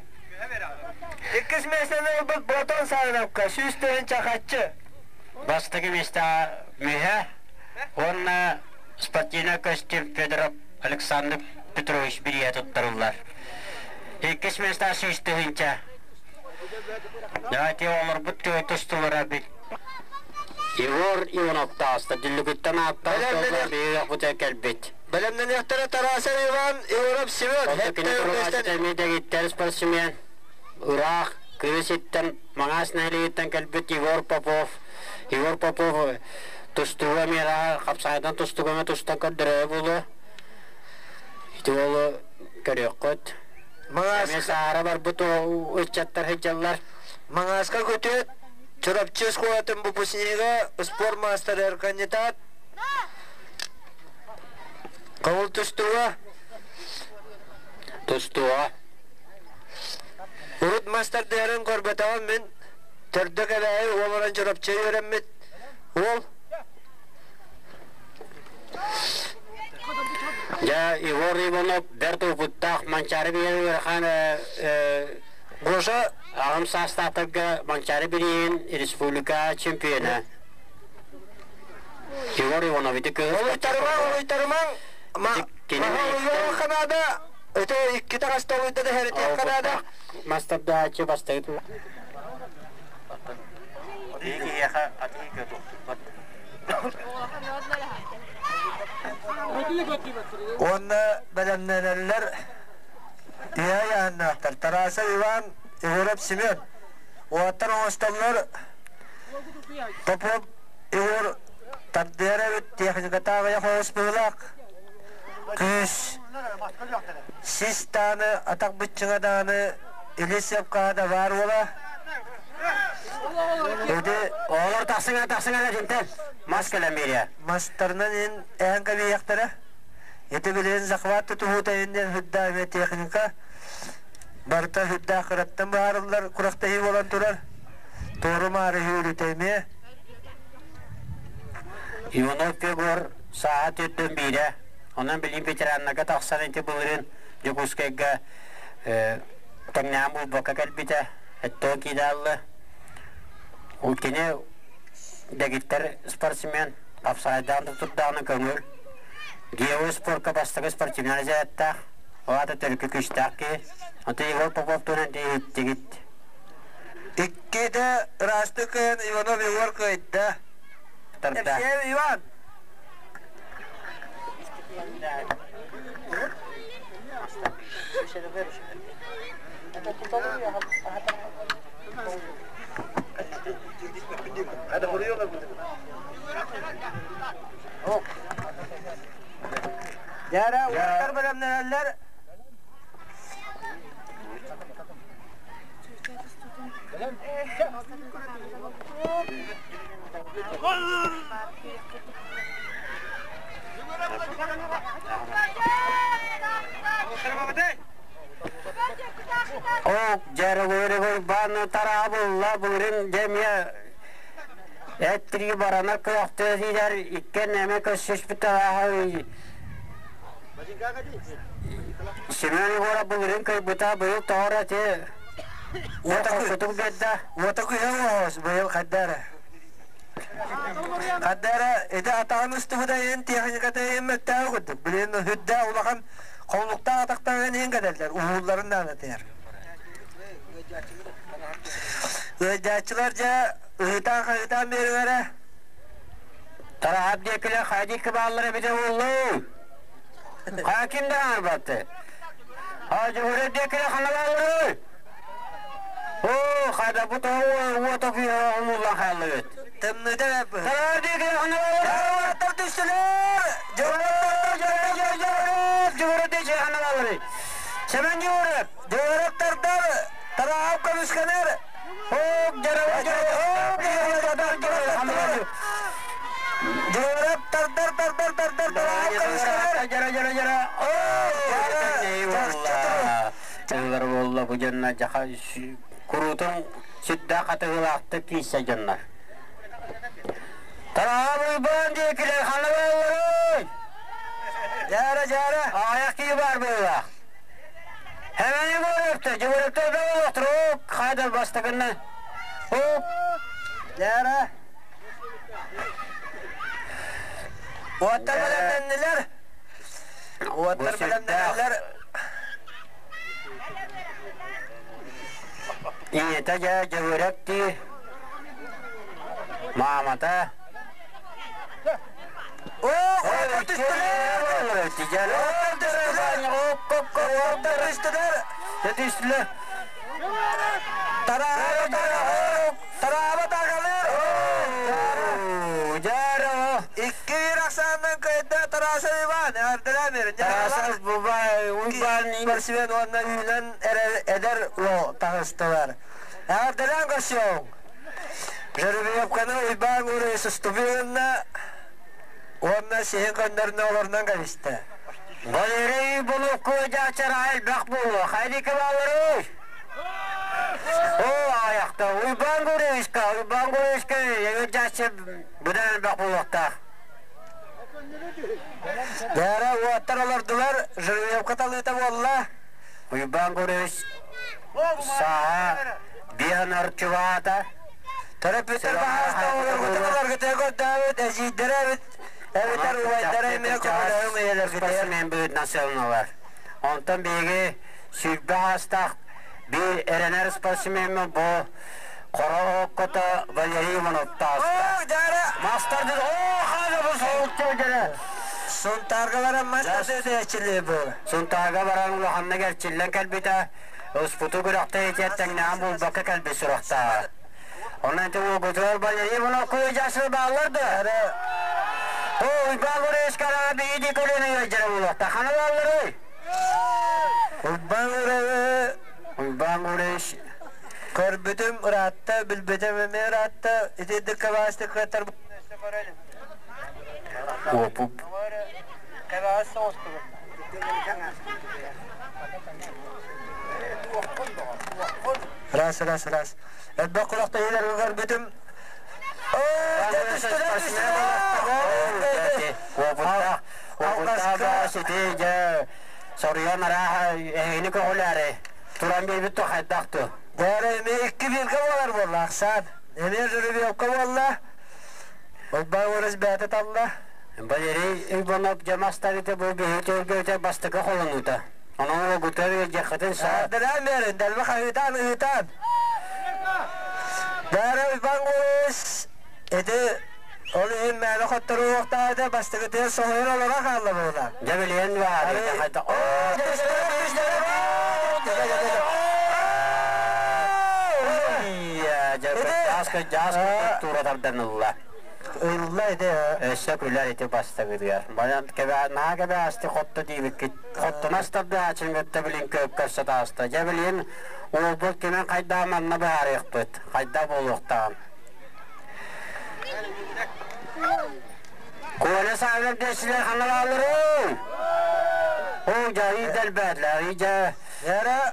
E: Иккис миэстэни ылбыт Платон Савиновка 100 000 харчы.
H: Бастакы миэстэҕэ мүһэ уонна спортивнай костюм Федоров Александр Петрович бирииһэ туттарыллар. Иккис миэстэҕэ 100 000. Давайте олорбут тустулара бит. Егор Иванов тааста Дүллүкүттэн ааттаах биһиги кэлбит.
E: Бэлэмнэниэхтэрэ Тарасов Иван, Егоров Семен.
H: Кини спортсмен. Ыраах Кырыситтан Маҥаас нэһилиэгиттэн кэлбит Егор Попов. Егор Попов тустууга миэрэҕэ хапсаҕайдан тустууга тустан көрдөрөрө буолуо. Ити уолу көрүөххүт. Эмиэ саара барбыт ыччаттар сылдьаллар.
E: Маҥааска күтүөт Чурапчы оскуолатын выпускнига, спорт маастарыгар кандидат. Кабыл тустууга.
H: Тустууга.
E: Урут мастардыһарын көрбөтөҕүм мин. Төрдө кэбээйи уолуран Чурапчы үөрэммит уол.
H: Дьэ, Егор Иванов бэрт опыттаах Манчаары биһиэн ыарахан
E: Гоша
H: аҕам саастаахтарга Манчаары бирииһин республика чемпиона. Егор Иванов ити кыыс
E: Олуйтарымаҥ, олуйтарымаҥ. Канада, это икки тараста олуйда да хәрити Канада.
H: Мастардааччы бастайыт. Киһиэхэ атыы көтүхтуппат.
E: Уонна бэлэмнэнэллэр Ия Яаннаахтар Тарасов Иван, Егоров Семен. Уолаттар оҥостоллор Попов Егор тардыар эбит техниката аҕыйах оҕус быһыылаах. Кыыс сис дааны атах быччыҥа дааны илис ыпкаһа да баар уола. Ити
H: Оҕолор тахсыҥа тахсыҥа дьинтэн мас кэлэн биэриэ.
E: Мастарынан ин эһэн кэбиһиэхтэрэ. Ити билигин захват тутуһуута иннин үрдээх техника барыта үрдээх кыраттан быһаарыллар күрэхтэһии буолан турар. Туору-маары үүрүтэ эмиэ.
H: Иванов Егор сааһа төрдөн биирэ. Онон билигин ветераннарга тахсан ити былырыын Дьокуускайга тэҥнээн булбакка кэлбитэ. Эттон киидааллы. Ол кини дэгиттэр спортсмен, хапсаҕайдаан да турдаҕына көҥүл. Гео спорка бастакы спортивнай разрядтаах, ол аата төрүкү күүстээх киһи. Аты Егор Попов туһунан иһиттигит.
E: Иккитэ ыраастык кыайан Иванов Егор кыайда.
H: Тарда.
E: Иван! Дьара уоттар бэлэмнэнэллэр.
H: Ок, дьарыгырыгыр бааны тараабылла былырын дэмиэ эттири барана кыахтыһыгар иккен эме көссүспүтэ Семен Егоров былырын кыйбыта быйыл тоҕор эти уоту биэрдэ.
E: Уота күйэ быйыл хаддара. Хаддара ити атаҕын устубута иһин техниката иһин мөттөөх курдук. Билин хүддэ улахан холлуктаах атахтарын иһин кэтэллэр, уһуулларын даанатыгар. Ыалдьааччылар дьэ ыһытаан-хаһытаан биэрэлэрэ.
H: Тараһап диэкилэр хайдик бааллар эбитэ буоллу. Хаким да арбатты. Хажы диэкилэр хана бааллары. О, хайда бу тоҕу уота күйэ умулла хааллыбыт.
E: Тымныыта
H: Тарар диэкилэр хана бааллары.
E: Тар түстүлэр!
H: Жугура диэки хана бааллары. Семен Жугуров.
E: Жугуров тардар, Тараһап көмүскэнэр.
H: Оп, жарабы,
E: Жугуров тардар, тардар, тардар, Тараһап көмүскэнэр.
H: Жара, жара, жара. Тыллар буолла бу дьонно жаха курутун сүдда хатыгылаахтык кииссе дьоннор. Тараһап уйбаан диэкилер хана баалларый?
E: Жара, жара.
H: Аяқ кии бар буолла. Hemen Жугуровта, Жугуровта да олохтурук, хайда бастакынна. Оп.
E: Жара. Уоттар бэлэмнэннилэр. Уоттар бэлэмнэннилэр.
H: Ийэтэ дьэ Дьөгүөрэп дии. Маамата.
E: О, уоттар түстүлэр! Уоттар түстүлэр! Уоттар түстүлэр!
H: Түстүлэр.
E: Тараaba тараaba тагалыр!
H: Жара.
E: Икки bir ахсаанынан кыайда Тарасов Иван, эҕэрдэлээн берин.
H: Тарасов бубай Уйбан
E: Спортсмен уонна үүнэн эдэр уол таҕыстылар. Эҕэрдэлээн көрсүөҥ. Жеребьевканы Уйбан Гурий сустубуйунна уонна сиһин көннөрүнэ олорунан кэбистэ.
H: Валерий Булукку дьаачар элбэх буолуо. Хайди кыбалары. О, аяқта Уйбан Гуревичка, Уйбан Гуревичка егер бұдан элбэх буолуохтаах.
E: Дара уоттар олордулар, жеребьевка талыыта буолла.
H: Уйбан Гуревич саа биһан арчуваата.
E: Төрөппүттэр баһааста олоргутун көрдөөбүт, эжийдere эбит, эбитер убайдара эмиэ көмөлөһүҥ ийэлэргитигэр.
H: Спортсмен быһыытынан сыалыналар. Онтон биһиги сүүрбэ аастаах биир эрэнэр спортсменмин бу Хоро оккото Валерий Иванов тааста.
E: О, дара!
H: Мастер о, хага бу соһуччу дьэрэ.
E: Сунтаарга баран мастер дөтөөччүлүү буола.
H: Сунтаарга баран улаханна кэрчиллэн кэлбитэ, успуту күрэхтэ итиэттэҥнээн булбакка кэлбит сурахтааҕа. Онон ити уогутугар Валерий Иванов куйа бааллар да. О, Уйбаан Гуревичкараҕа биһиги көлүөнэ ыалдьара буолуохта. Хана баалларый?
E: Уйбаан Гуревич
H: Уйбаан Гуревич
E: көрбүтүм ыраатта, билбитим эмиэ ыраатта. Ити дыккабаастык кыаттар
H: Опуп.
E: Раз, раз, раз. Элбэх курахта иһилэргэ көрбүтүм. О, түстүлэр, түстүлэр!
H: Опуттаах, опуттаах сити дьэ соруйан арааһа эһигини көҕүлээри туран биэрбит то хайдах ту.
E: Дара эмиэ икки бирге болар буолла, ахсаан. Эмиэ жеребьевка буолла. Уйбаан Гуревич бэйэтэ талла.
H: Валерий Иванов дьэ мастарыта бу биһи төргөтө бастакы холонуута. Онон уогутар дьахатын саа.
E: Дара мерин, дэлбэ хаһыытаан ыһыытаан. Дара Уйбаан Гуревич ити ол иһин мээнэ хотторуохтаата бастакытыгар соһуйан олоро хаалла буола.
H: Дьэ билиэн баар хайда.
E: О, түстүлэр, түстүлэр!
H: Дьэ жааска жааска тура тарданылла.
E: Ылла ити.
H: Өссө күлэр ити бастакытыгар. Баян кэбэ наһаа кэбээсти хотто диэбиккит. Хоттунас тардыһааччын кытта билин көп көрсө тааста. Дьэ билин уолбут кимин хайдаа манна быһаарыахпыт. Хайда буолуохтааҕын. Коля Савер диэчилэр ханалаалларый? Оо, дьэ, дэлбээтлэр, дьэ,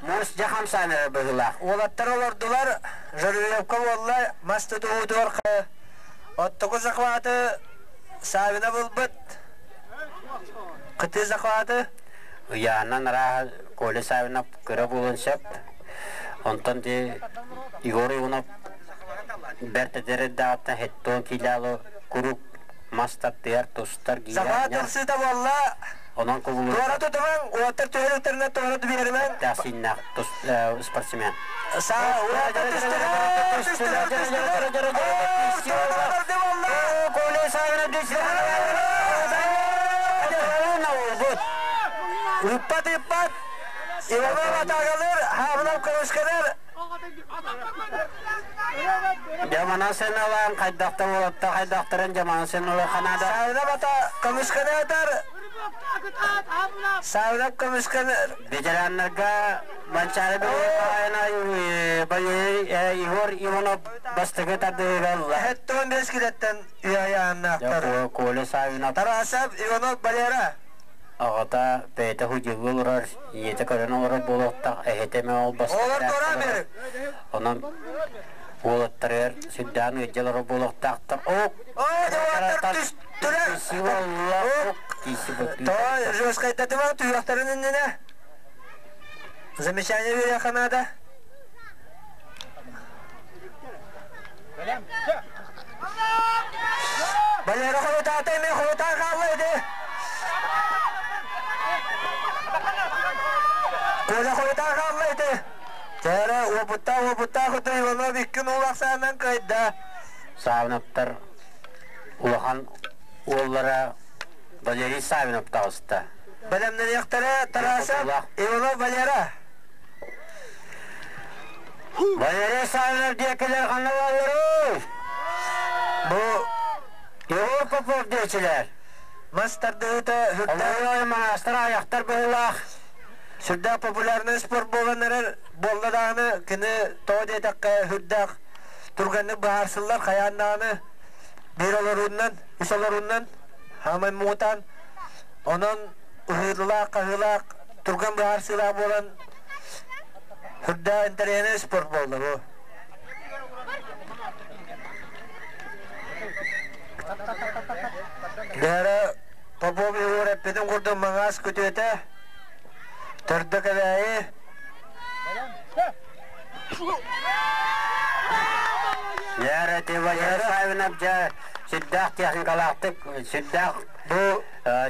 H: муус дьэ хамсаан эрэ быһыылаах.
E: Уолаттар олордулар, Жорвилевка буолла, мас тутуһуутугар оттоку захваты Савина булбут. Кытыы захваты.
H: Ыйаанан арааһа Коля Савинов кыра буолуон сөп. Онтон ди Егор Иванов бэрт эдэр эрдэҕиттэн хеттон киилэалы куруук мас тардыар, тустар,
E: Захват ылсыыта буолла.
H: Онон кубулута.
E: Туора тутумаҥ, уоттар түһэр туора биэримэҥ.
H: Тахсиннаах спортсмен.
E: Ыппат, ыппат. Иванов атагалыр, Хабынов көмүскэнэр.
H: Дьамана сыналаан хайдахта уолатта хайдахтарын дьамана сыналыы ханада.
E: Савинов ата көмүскэнэр. Савинов көмүскэнэр.
H: Ветераннарга Манчаары Валерий Егор Иванов бастакы тардыһыыга ылла.
E: Хэттон бес килеттен үйайааннаахтар.
H: Коля Савинов.
E: Тарасов Иванов Валера.
H: Аҕата бэйэтэ худьылыы олорор, ийэтэ көрөн олорор буолуохтаах, эһэтэ эмэ ол бастакы.
E: Олор тура бер.
H: Онон уолаттарыгар сүрдээн ыалдьа олорор буолуохтаахтар. Ок!
E: Оо, түстүлэр! Тоҕо жесткайдатыма түйэхтэрин иннинэ. Замечание бериэххэ наада. Валера хойутаата эмиэ хойутаан хаалла ити. Коля хойутаан хаалла ити. Чээрэ уопуттаах уопуттаах ытыр Иванов икки нуул ахсаанынан кыайда.
H: Савиновтар улахан уоллара Валерий Савинов таҕыста.
E: Бэлэмнэниэхтэрэ Тарасов Иванов Валера.
H: Валерий Савинов диэкилэр ханна балларый?
E: Бу
H: Егор Попов диэчилэр.
E: Мас тардыһыыта
H: үрдээх маастар аяқтар быһыылаах.
E: Сүрдээх популярный спорт буолан эрэр буолла даҕаны кини тоҕо диэтэххэ үрдээх турганнык быһаарсыллар хайаан даҕаны биир олорууннан, үс олорууннан хаамай муҥутаан онон ыһыылаах-хаһыылаах турган быһаарсыылаах буолан үрдээх интэриэһинэй спорт буолла бу. Лера Попов Егор эппитин курдук маҥаас күтүөтэ төрдө кэбээйи
H: Лера ты Валера Савинов дьэ сүрдээх техникалаахтык сүрдээх
E: бу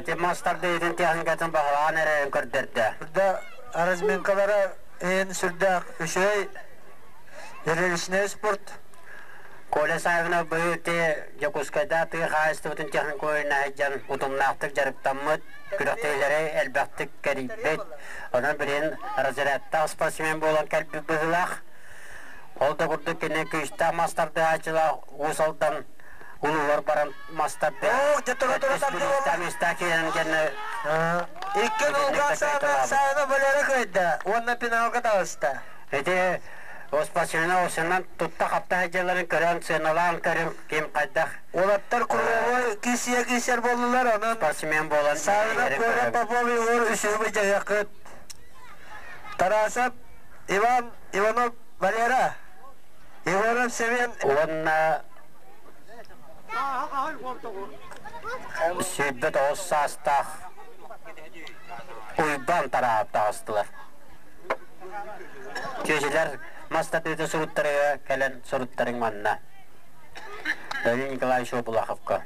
H: ти мастардыытын техникатын баһылаан эрэрин көрдөрдө.
E: Да разминкалара иһин сүрдээх үчүгэй зрелищный спорт.
H: Коля Савинов быйыл ти Дьокуускайда тыа хаһаайыстыбатын техникумун дьон утумнаахтык дьарыктаммыт, күрэхтэһиилэри элбэхтик кэрийбит. Онон билигин разрядтаах спортсмен буолан кэлбит быһыылаах. Ол да курдук кини күүстээх мас тардыһааччылаах Уус Алдан улууһугар баран мас тардыһа.
E: Ох, дьэ тура тура тардыы
H: Мистаа киирэн кэннэ
E: Икки нолга саана Валера кыайда уонна пеналга таҕыста.
H: Ити спортсмена осынан тутта-хапта сылдьалларын көрөн, сыаналаан көрүҥ ким хайдах.
E: Уолаттар круговой киисийэ киисэр буоллулар, онон
H: спортсмен буолан
E: Савинов Коля Попов Егор үсүһү дьайыаххыт. Тарасов Иван Иванов Валера Егоров Семен
H: уонна 29 саастаах Уйбаан Тараап таҕыстылар. Чүөчэлэр мас тардыыта суруттарыга кэлэн суруттарыҥ манна. Леонид Николаевич Обулаховка.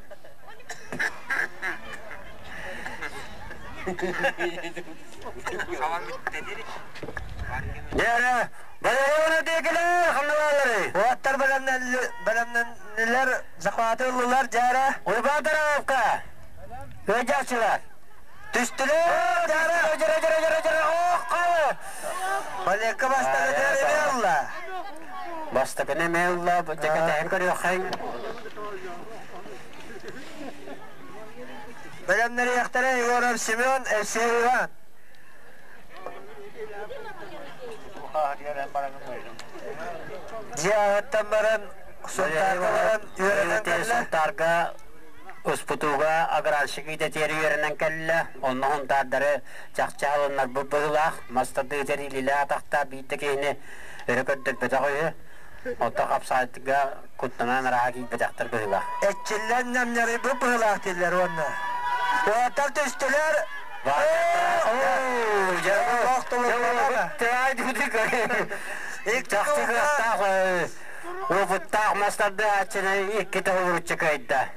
H: Дьэ, Валерий диэкилэр ханналаалары?
E: Уоттар бэлэмнэннилэр, захваты ыллылар, дьээрэ.
H: Уйбаан Тараевка. Ыадьааччылар.
E: Түстүлэр, дьээрэ.
H: Дьэрэ, дьэрэ, дьэрэ, дьэрэ, ох, халы.
E: Валерка бастакы эмиэ ылла.
H: Бастакыны эмиэ ылла, дьэкэтэһэн көрүөххэй.
E: Бэлэмнэриэхтэрэ Егоров Семен, Евсей Иван. Дьиэ аһыттан баран Сунтаарга баран үөрэнэн кэллэ.
H: Сунтаарга успутууга аграрщик идэтигэр үөрэнэн кэллэ. Онно хунтаардары чахчы алыннарбыт быһыылаах. Мас тардыытыгар илиилээх атахтаах биир да киһини өрө көрдөрбөтөх үһү. Оттон хапсаайга куттанан арааһа киирбэтэхтэр быһыылаах.
E: Эрчиллэн ньамньарыйбыт быһыылаах дииллэр уонна. Уолаттар түстүлэр.
H: Чахчы кыахтаах, опыттаах мастардыааччыны икки тоһууруччу кыайда.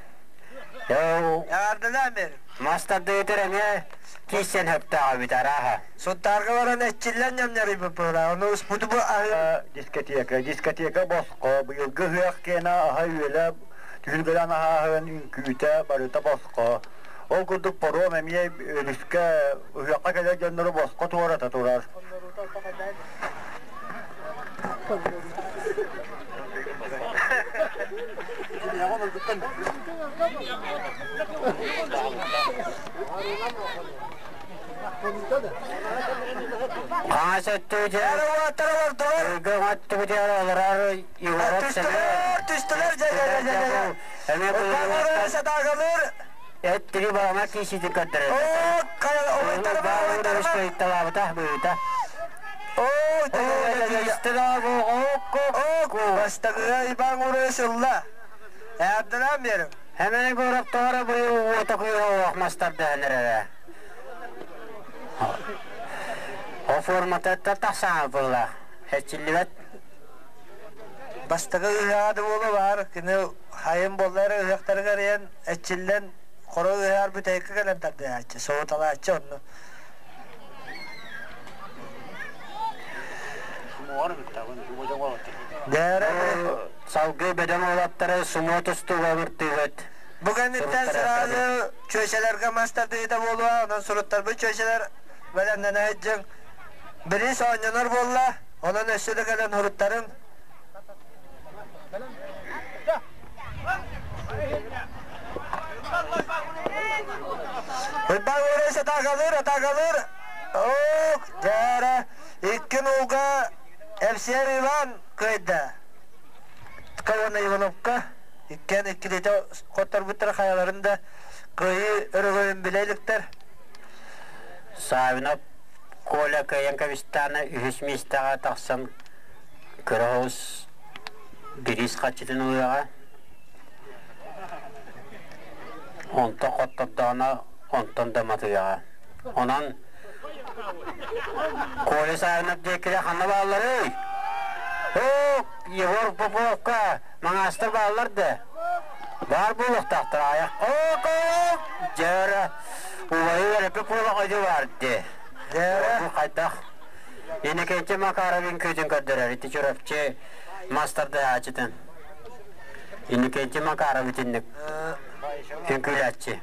E: Яардылаа мэр.
H: Мастардыытыр эмиэ киирсэн хөптөөх эбит арааһа.
E: Сунтаарга баран эрчиллэн ньамньарыйбыт быһыылаах. Ону успуту бу аһы
F: Дискотека, дискотека босхо, быйылгы ыһыах киэнэ аһа-үөлэ, түһүлгэлээн аһааһын, үҥкүүтэ барыта босхо. Ол курдук паром эмиэ өрүскэ ыһыахха кэлэр дьоннору босхо туората турар.
H: Хаҥас өттүгүтүгэр өттүгүтүгэр олорор Егоров
E: Түстүлэр, түстүлэр, дьэ, дьэ, дьэ, дьэ.
H: Эмиэ
E: Сатаагалыр.
H: Эттири баҕана киисити көрдөрөр.
E: Оо, хайа, ойтарма, ойтарма.
H: Ыйталаабыта, быыта.
E: Оо, Бастакыга Иван Гурович ылла. Эҕэрдэлээн биэриҥ.
H: Эмэн Егоров тоҕо быйыл уота куйуох мастардаһан эрэрэ. О формата тахсаҥа буолла. Эчиллибэт.
E: Бастакы ыһыаҕа да буола баар, кини хайын буолла эрэ ыһыахтарыгар иһэн эчиллэн хоро ыһыаҕар бүтэйиккэ кэлэн тардыһааччы, соһуталааччы онно. Дээрэ
H: Салгыы бөдөҥ уолаттары сумо тустууга ыртыыбыт.
E: Бу кэнниттэн сразу чүөчэлэргэ мас тардыыта буолуо, онон суруттарбыт чүөчэлэр бэлэмнэнэ сылдьыҥ. Бириис оонньонор буолла, онон өссө да кэлэн уруттарыҥ. Уйбаан Уурайс атаакалыыр, атаакалыыр. Ок, дьээрэ, икки нуулга Эпсиэр Иван кыайда. Ткалана Ивановка иккиэн иккилиитэ хотторбуттара хайаларын да кыайыы өрөгөйүн билэ иликтэр.
H: Савинов Коля кыайан кэбистэҕинэ үһүс миэстэҕэ тахсан кыра оҕус бириис хаччытын ылыаҕа. Онтон хоттордоҕуна онтон да матыаҕа. Онон Коля Савинов диэкилэр ханна баалларый? Оо, Егор Поповка маҥаастар бааллар да? Баар буолуохтаахтар аайах. Оо, дьэ убайы эрэ буолах өйдө баар дии. Бу хайдах? Иннокентий Макаров үҥкүүтүн көрдөрөр. Ити Чурапчы мастардаһааччытын. Иннокентий Макаров итинник үҥкүүлээччи.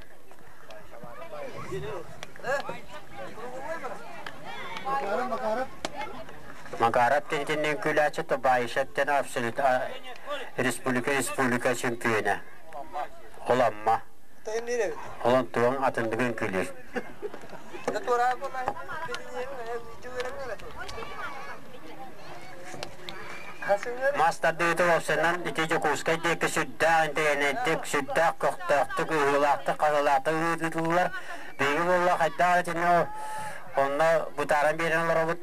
H: Макаров тинтинни үҥкүүлээччи Тобаишев абсолют республика республика чемпиона. Оламма. Олон туоҥ атындык үҥкүүлүүр. Мас тардыыта уопсайынан ити Дьокуускай диэки сүрдээх интэриэһинэйдик, сүрдээх көхтөөхтүк, ыһыылаахтык, хаһыылаахтык ыытыллар. Биһиги буолла хайдах итини онно бытааран биэрэн олоробут.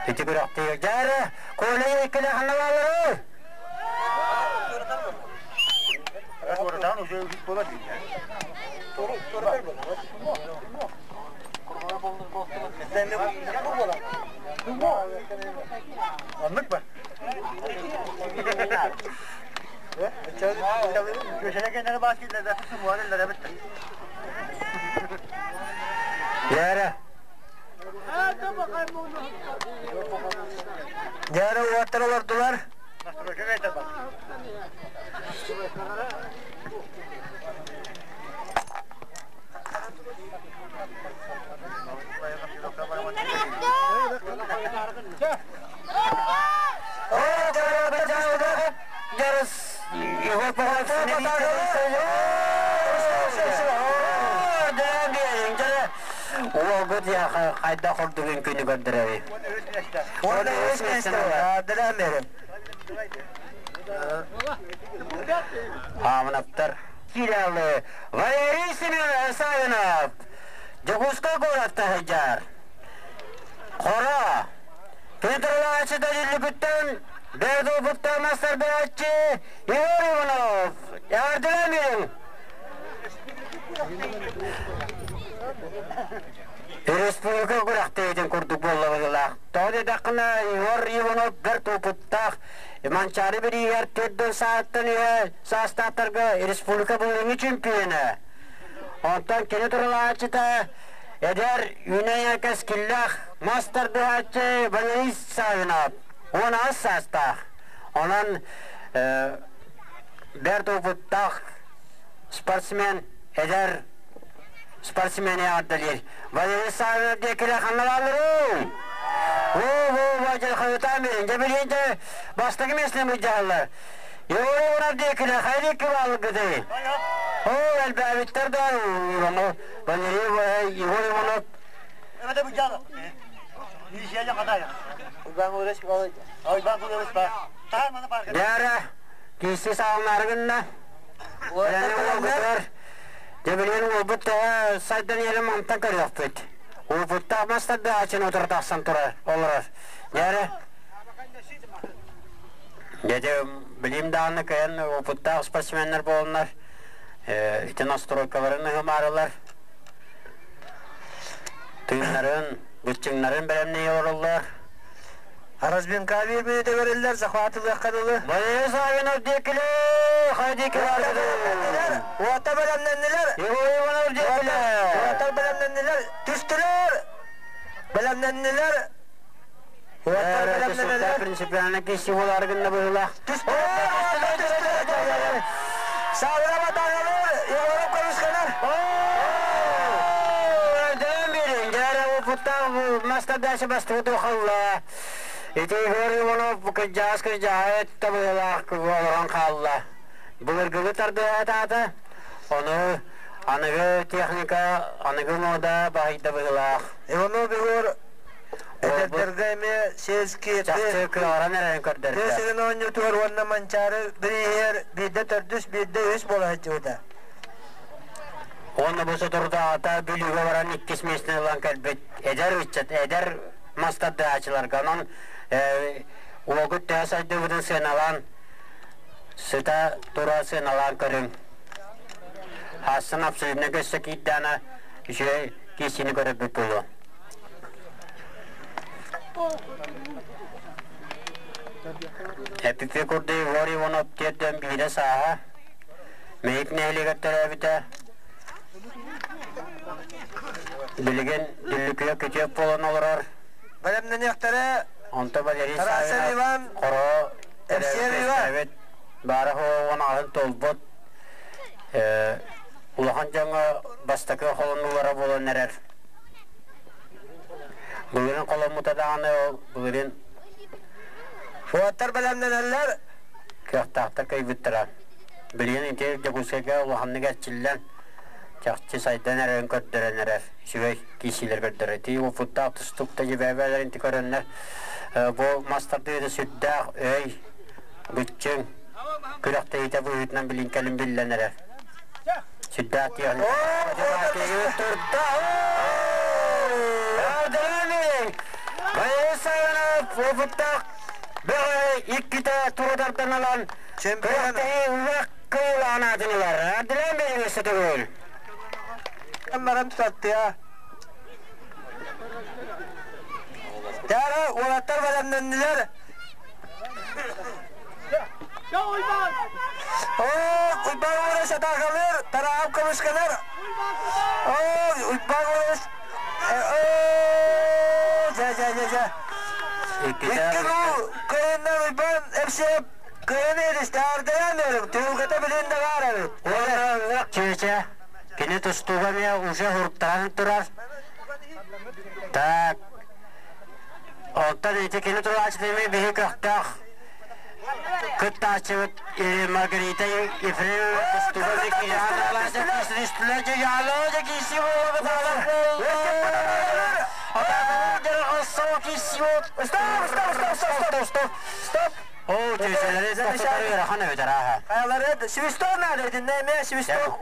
H: Ити күрэхтиир. Дьэ эрэ, Коля иккилэ ханна баалларый?
F: Оннук ба?
H: Дьээрэ.
E: Дьээрэ уоттар олордулар. Дьэ, уолгут хайдах ордук үҥкүүнү көрдөрөбүй?
F: Уонна үс миэстэ Аадыран берем.
E: Хаамынаптар. Киирэлли Валерий Семенов Савинов Дьокуускай куоракка сылдьар. Хоро Петр Дөлүллүкүттэн Бэрдуопуттан мастар бэрэччи Егор Иванов эҕэрдэлээн Республика күрэхтэһиитин курдук буолла быһыылаах. Тоҕо диэтэххинэ, Егор Иванов бэрт опыттаах Манчаары бирииһигэр төрдүн сааттан үһэ саастаахтарга республика былырыыҥҥы чемпиона. Онтон кини турулааччыта эдэр үүнэн кэскиллээх мас тардыһааччы Валерий Савинов 18 саастаах. Онон бэрт опыттаах спортсмен эдэр спортсмен эҕэрдэлиир. Валерий Савинов диэкилэ ханна баалларый? Оо, оо, дьэ хойутаан берин. Дьэ билиэн дьэ бастакы миэстэни былдьаһаллар. Егор Иванов диэкилэ хайа диэки баалларгытый? Оо, элбээбиттэр да Иванов, Валерий Егор Иванов. Дьэ, киисси саалнаары гынна. Уолгутугар дьэ билигин уолбут тоҕо сайдан иһэрин мантан көрүөхпүт. Уопуттаах мас тардыһааччыны утары тахсан турар, олорор. Дьэ эрэ. Дьэ дьэ билим даҕаны кыайан уопуттаах спортсменнар буоланнар ити настройкаларын ыһымаарылар. Тыыннарын, быччыҥнарын бэлэмнии олороллор.
F: Разминка биир мүнүүтэ бэриллэр, захватылыахха дылы.
E: Валерий Савинов диэкилэ, хай диэкилэр.
F: Уота бэлэмнэннилэр.
E: Егор Иванов диэкилэ.
F: Уота бэлэмнэннилэр. Түстүлэр. Бэлэмнэннилэр. Уоттар бэлэмнэннилэр.
E: Принципиально киси буолар гынна быһыылаах.
F: Түстүлэр, түстүлэр. Савинов атагалар, Егоров көмүскэнэр.
E: Өрдөөн биэриҥ, дьэ опыттаах мастардаачы бастакы туохалла. Ити Егор Иванов кырдьаҕас кырдьаҕай табыылаах олорон хаалла. Былыргылы тардыһаатаата, ону аныгы техника, аныгы мода баһыйда быһыылаах.
F: Иванов Егор эдэрдэргэ эмиэ сельский
E: чахчы кыаҕыран эрэрин көрдөрдө.
F: Тыа сирин оонньуутугар уонна Манчаары бирииһигэр биирдэ төрдүс, биирдэ үһүс буола сылдьыбыта.
E: Уонна бу соторутааҕыта Бүлүүгэ баран иккис миэстэни ылан кэлбит эдэр ыччат, эдэр мас тардыһааччыларга. Онон уолгут төһө сайдыыбытын сыаналаан, сыта тура сыаналаан көрүҥ. Хаассын абсолютно көссө киирдэҕинэ үчүгэй киисини көрөрбүт буолуо. Эпипи курдук Егор Иванов тиэрдэн биирэ сааһа Мэйик нэһилиэгэр төрөөбүтэ. Билигин Дүллүкүгэ күтүөп буолан олорор.
F: Бэлэмнэниэхтэрэ
E: Онто Валерий
F: Тарасов
E: Савинов
F: Иван,
E: Хоро
F: Евсеев Иван.
E: Баара суоҕун аҕатын толбут улахан дьоҥҥо бастакы холонуулара буолан эрэр. Былырыын холоммута даҕаны ол былырыын
F: Уоттар бэлэмнэнэллэр.
E: Кыахтаахтар кыайбыттара. Билигин ити Дьокуускайга улаханнык эрчиллэн, чахчы сайдан эрэрин көрдөрөн эрэр. Үчүгэй киисиилэр көрдөрөр. Ити уопуттаах тустуук тәжірибелерин ити көрөннөр бу мас тардыыта сүрдээх өй, бүччүҥ күрэхтэһиитэ быһыытынан билин кэлин биллэн эрэр. Сүрдээх тиэхиньикэ. Турда! Байысаянов уопуттаах бөҕө иккитэ турудардан ылан күрэхтэһии улах кыайыылаах аатын ылар. Ардылаан бэйэҥ өссө төгүл.
F: Баран тутаттыа. Тара уолаттар бэлэмнэннилэр. Оо, Уйбаан Уолас атаакалыыр, Тараап көмүскэнэр. Оо, Уйбаан Уолас оо, дьэ, дьэ, дьэ, дьэ. Икки гол кыайыннар Уйбаан Эпсиэп кыайан иһилистэ, ардайан өрүм, түһүлгэтэ билин да баар эбит.
E: Чүөчэ, кини тустууга эмиэ уже хуруктаран турар. Так, оттон ити кини турааччыта эмиэ биһи көхтөөх кыттааччыбыт Маргарита Ефремова тустууга киирсии Стоп, стоп, стоп, стоп, стоп, стоп, стоп.
H: О, чүөчэлэри тохтотор ыарахан эбит арааһа.
E: Хайалары свисток надо, итиннэ эмиэ свисток.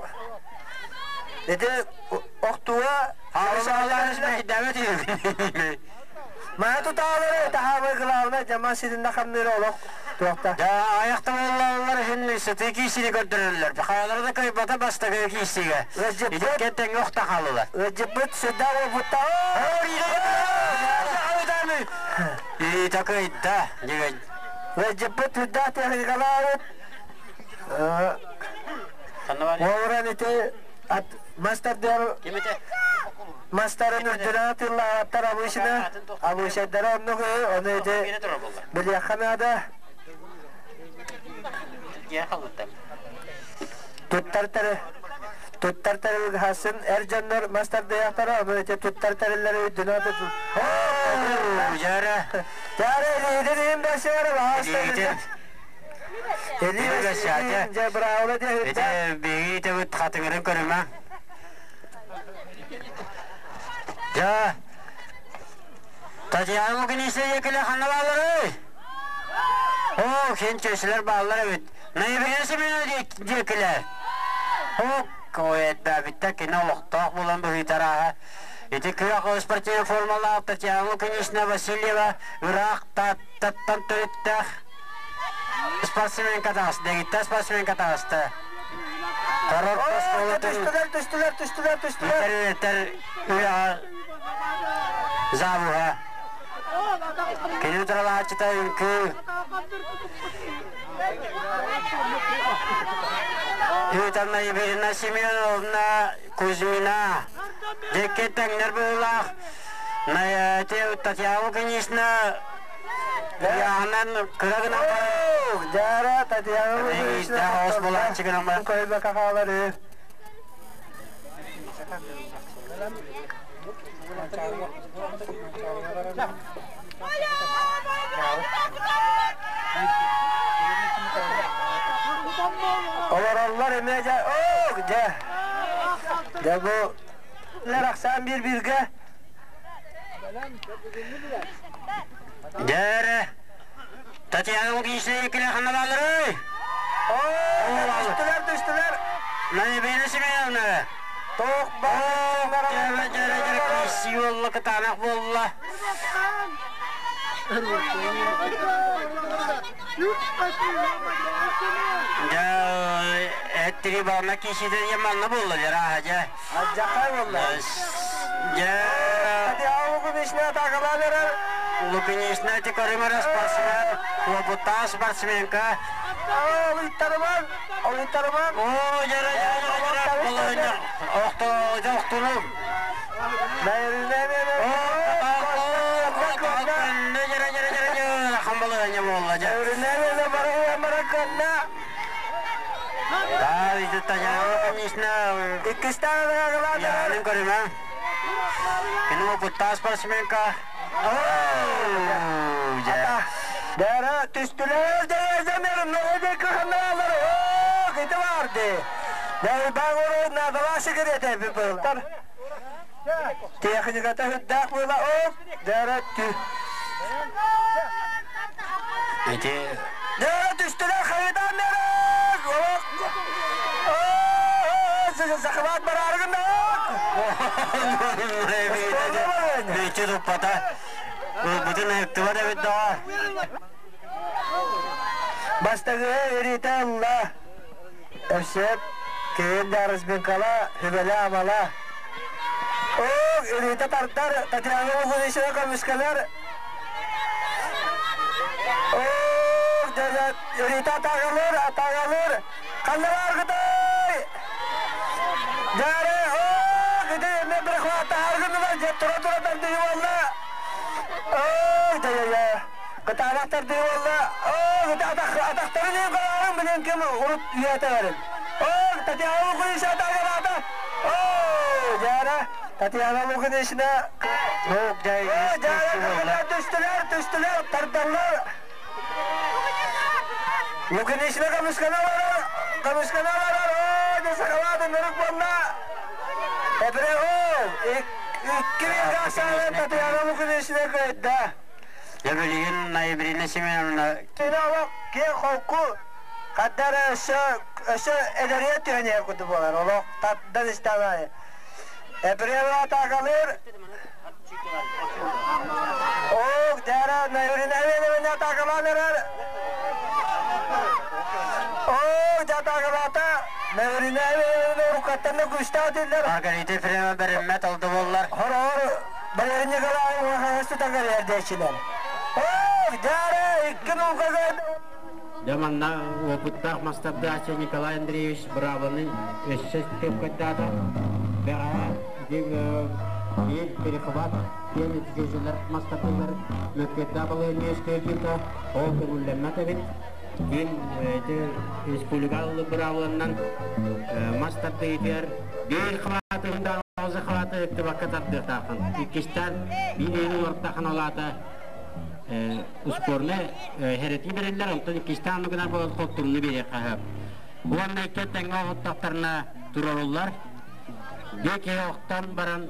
E: Ити охтууга
H: Хааллаан
E: Маа тутаалары таһаабай главное жаман ситиннэ хамныыр олох туохта.
H: Да аяқтамаллар иһин сытыы киирсиини көрдөрөллөр. Хайалары да кыайбата бастакы киирсиигэ. Итиккэ тэҥҥэ охто хааллылар.
E: Ыалдьыппыт сүрдээх уопутта.
H: Илиитэ кыйда деген.
E: Ыалдьыппыт сүрдээх техникалаабыт. Уолуран ити мастардыгар мастарын үрдүнэн тыллаабаттар обычно обычайдара оннук ону ити билиэххэ наада. Туттар тэрил туттар тэрил хасын эр дьоннор мастардыйахтара ону ити туттар тэриллэри үрдүнэн
H: Дьара.
E: Дьара илиитин иһин бэрсиэр
H: Илиитин.
E: Илиитин дьэ браво диэ
H: Ити биһиги итэбит хатыҥырын көрүмэ. Дьэ, Татьяна Лукинична диэкилэ ханна баалларый? Оо, кин чөсүлэр бааллар эбит. Ноябрина Семеновна диэкилэр. Оо, койэтбээбиттэ кини олохтоох буолан быһыытарааһа. Ити күөх спортивный формалаах Татьяна Лукинична Васильева ыраах Тааттаттан төрүттээх спортсменка таҕыста, дэгиттэр спортсменка таҕыста. Корор оскуолатын
E: Түстүлэр, түстүлэр, түстүлэр, түстүлэр.
H: Этэр үрэҕэ завуһа. Кини утарылааччыта үҥкүү Итанна Ибирина Семеновна Кузьмина дьэккэ тэҥнэр быһыылаах Татьяна Лукинична Яһынан кыра гынан
E: Дьара Татьяна Лукинична
H: Хос булааччы гынан баран
E: Койбака хаалары. Олороллор эмиэ дьэ, ок дьэ. Дьэ бу ахсаан биир бииргэ.
H: Дьэ Татьяна Лукинична екіле ханна бааларый?
E: Түстүлэр, түстүлэр.
H: Наибина Семеновна.
E: Тоох
H: Дьэ, дьэ, дьэ, киирсии буолла, кытаанах буолла. Дьэ, эттири баҕана киирсиитэ диэн манна буолла, дьэ, рааһа, дьэ.
E: Алдьархай буолла.
H: Дьэ,
E: Татьяна Лукинична атаакалаан эрэр.
H: Лукинична ити көрүҥэр спортсмен, уопуттаах спортсменка.
E: Олуйтарыман, олуйтарыман.
H: Оо, дьэ, дьэ, дьэ, дьэ, болоһунньар. Охто, охтуну. Спортсменка.
E: Дара түстүлэр дьэйэзэмэр нөҕөдө кыһаналар оо кити барды. Дайбаҥ орой надалашы кирете быпылтар. Техниката хүддээх буола оо дара тү.
H: Ити
E: Дара түстүлэр хайытан мерек. Оо захват бараргын да.
H: Бичи туппата. Бүтүн ыктыба да бит даа.
E: Бастагы өрите алла. Өсөп кейин дарысбенкала хүбеле амала. Оо өрите тартар Татьяна Лукинична көмүскэлэр. Оо өрите атагалыр, атагалыр. Каннар аргытай. Жары, оо, гиде эме бір хвата аргынылар, же тура тура тарды ювалла. Оо, жа-жа-жа. Кытаанах тарды ювалла. Оо, гиде атақтарын ең қарағын білен кем ұрып үйәте берін. Оо, Татьяна Лукинична атагалата. Оо, жара, Татьяна Лукинична.
H: Оо, жай.
E: Оо, жара, түстүлэр, түстүлэр, тардаллар. Лукинична көмүскэнэ барар, көмүскэнэ барар. Оо, десе халаады нырык болла. Эбре, оо, икки бирге ахсаанан Татьяна Лукинична кыайда.
H: Дьэ, Ноябрина Семеновна.
E: Кини олох киэҥ холку, хардара өссө өссө эдэригэр түһэн иһэр курдук буолар. Олох тардан истэҕин аайы. Эприэл атаакалыыр. Ок, дьара Ноябрина Семеновна атаакалаан эрэр. Ок, дьэ атаакалаата. Ноябрина Семеновна уруккаттан да күүстээх дииллэр.
H: Маргарита Ефремова бэриммэт алды буоллар.
E: Хороҕор Валерий Николаевич хаһыс тутан кэлэр диэччилэр. Ох, дьара икки нуука
H: Дьэ манна опыттаах мастардааччы Николай Андреевич быраабаны өссө кыпкайдаата. Бэҕэһээ биир перехват диэн үтүчүлэр мастардылар мөккүөрдээх балаһыанньа үөскээбитэ ол көҥүллэммэт эбит. Киин ити республика быраабыланнан мас тардыытыгар биир хватын да хваты ыктыбакка тардыахтааххын. Иккистээн биир олортахын олаата успуорна хэрэтии бэриллэр, онтон иккистээн оннугунан буолан хотторууну биэриэххэ сөп. Уонна икки тэҥҥэ оҕуттахтарына тураруллар. Биир киһи охтон баран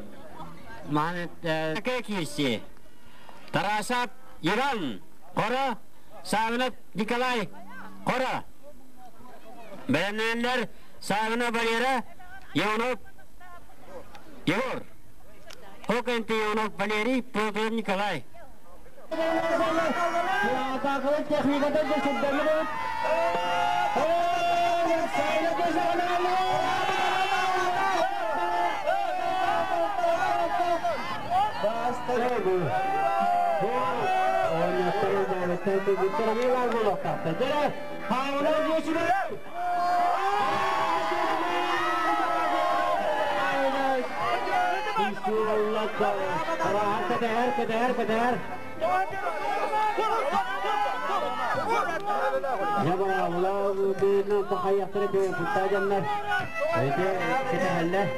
H: маһын киирси. Тарасов Иван Хоро, Савинов Николай Хоро. Бэлэмнэнэллэр Савинов Валера, Иванов Егор. Хокенти Иванов Валерий, Петр Николай. Кэтэһэр, кэтэһэр, кэтэһэр. Кэтэһэллэр,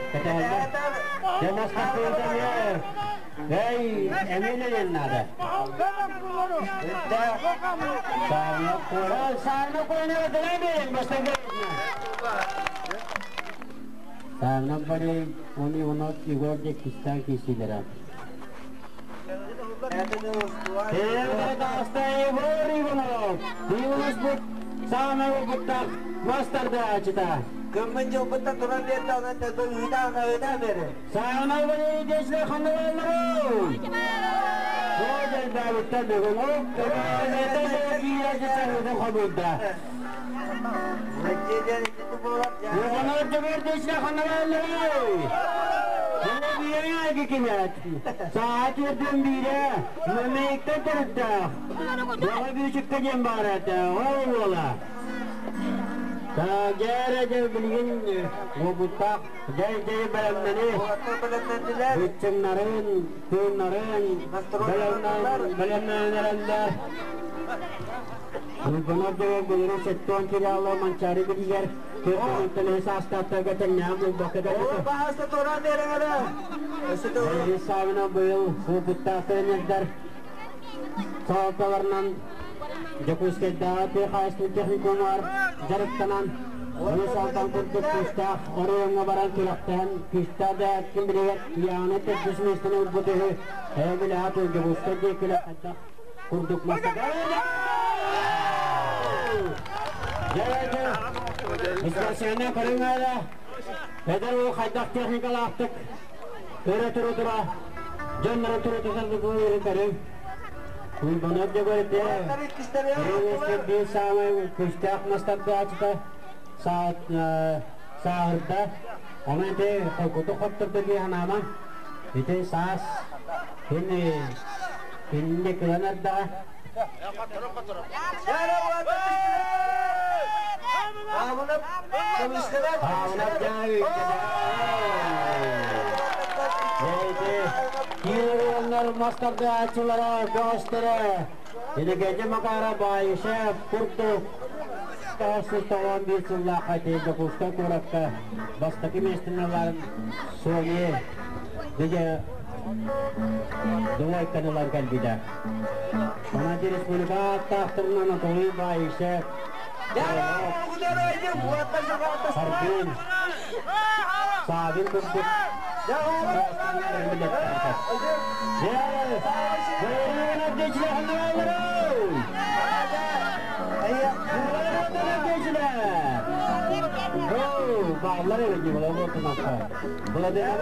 H: кэтэһэллэр. Эй, эмиэ наада. Саамна бары оны оны Егор Деккистан кисилere.
E: Кыммын жылбыттан туран берді, онан ыытаан ыытаан бери.
H: Saat yerden bire, memlekte turukta. Bana büyük диэн баар этэ, ол уола. Дьэ билигин уопуттаах дьэ бэлэмнэни бүччүҥнарын, тыыннарын бэлэмнэнэрэллэр. Уйбанар дьэ былыры сеттон килаала манчары билигэр төртөн саастааттарга тэҥнээх булбакка да
E: Баһаста туран береңere.
H: Саабына быйыл уопуттаах тренердер салалталарынан Дьокуускайдааҕы тыа хаһаайыстыбатын техникумугар дьарыктанан, ону салтан курдук күүстээх оройуоҥҥа баран күрэхтэһэн, күүстээх да ким билигэр Яна төрдүс миэстэни ылбыт үһү. Ээ билэҕэ Дьокуускай диэкилэ хайдах курдук мастака. Дьэ, көрүҥ эдэр уол хайдах техникалаахтык өрө тура-тура дьоннорун тура тутар көрүҥ. Уйбанар дьөгөрдө. Биир саамай күүстээх мастардаачыта сааһырда. Оны ити холкуту хоттордо дии санааман. Ити саас кини кинини кыланардаҕа. Аабынап Киирэннэр мастардааччылара, бөҕөстөрө, Илигети Макара Баишев курдук тоҕон биир сыллаахха Дьокуускай куоракка бастакы миэстэни ылан Сони диге Дуойканы ылан кэлбитэ. Онон республика ааттаахтарынан Анатолий Баишев, Харбин, Савин курдук Аллар эбит Николай Болтунапка. Владимир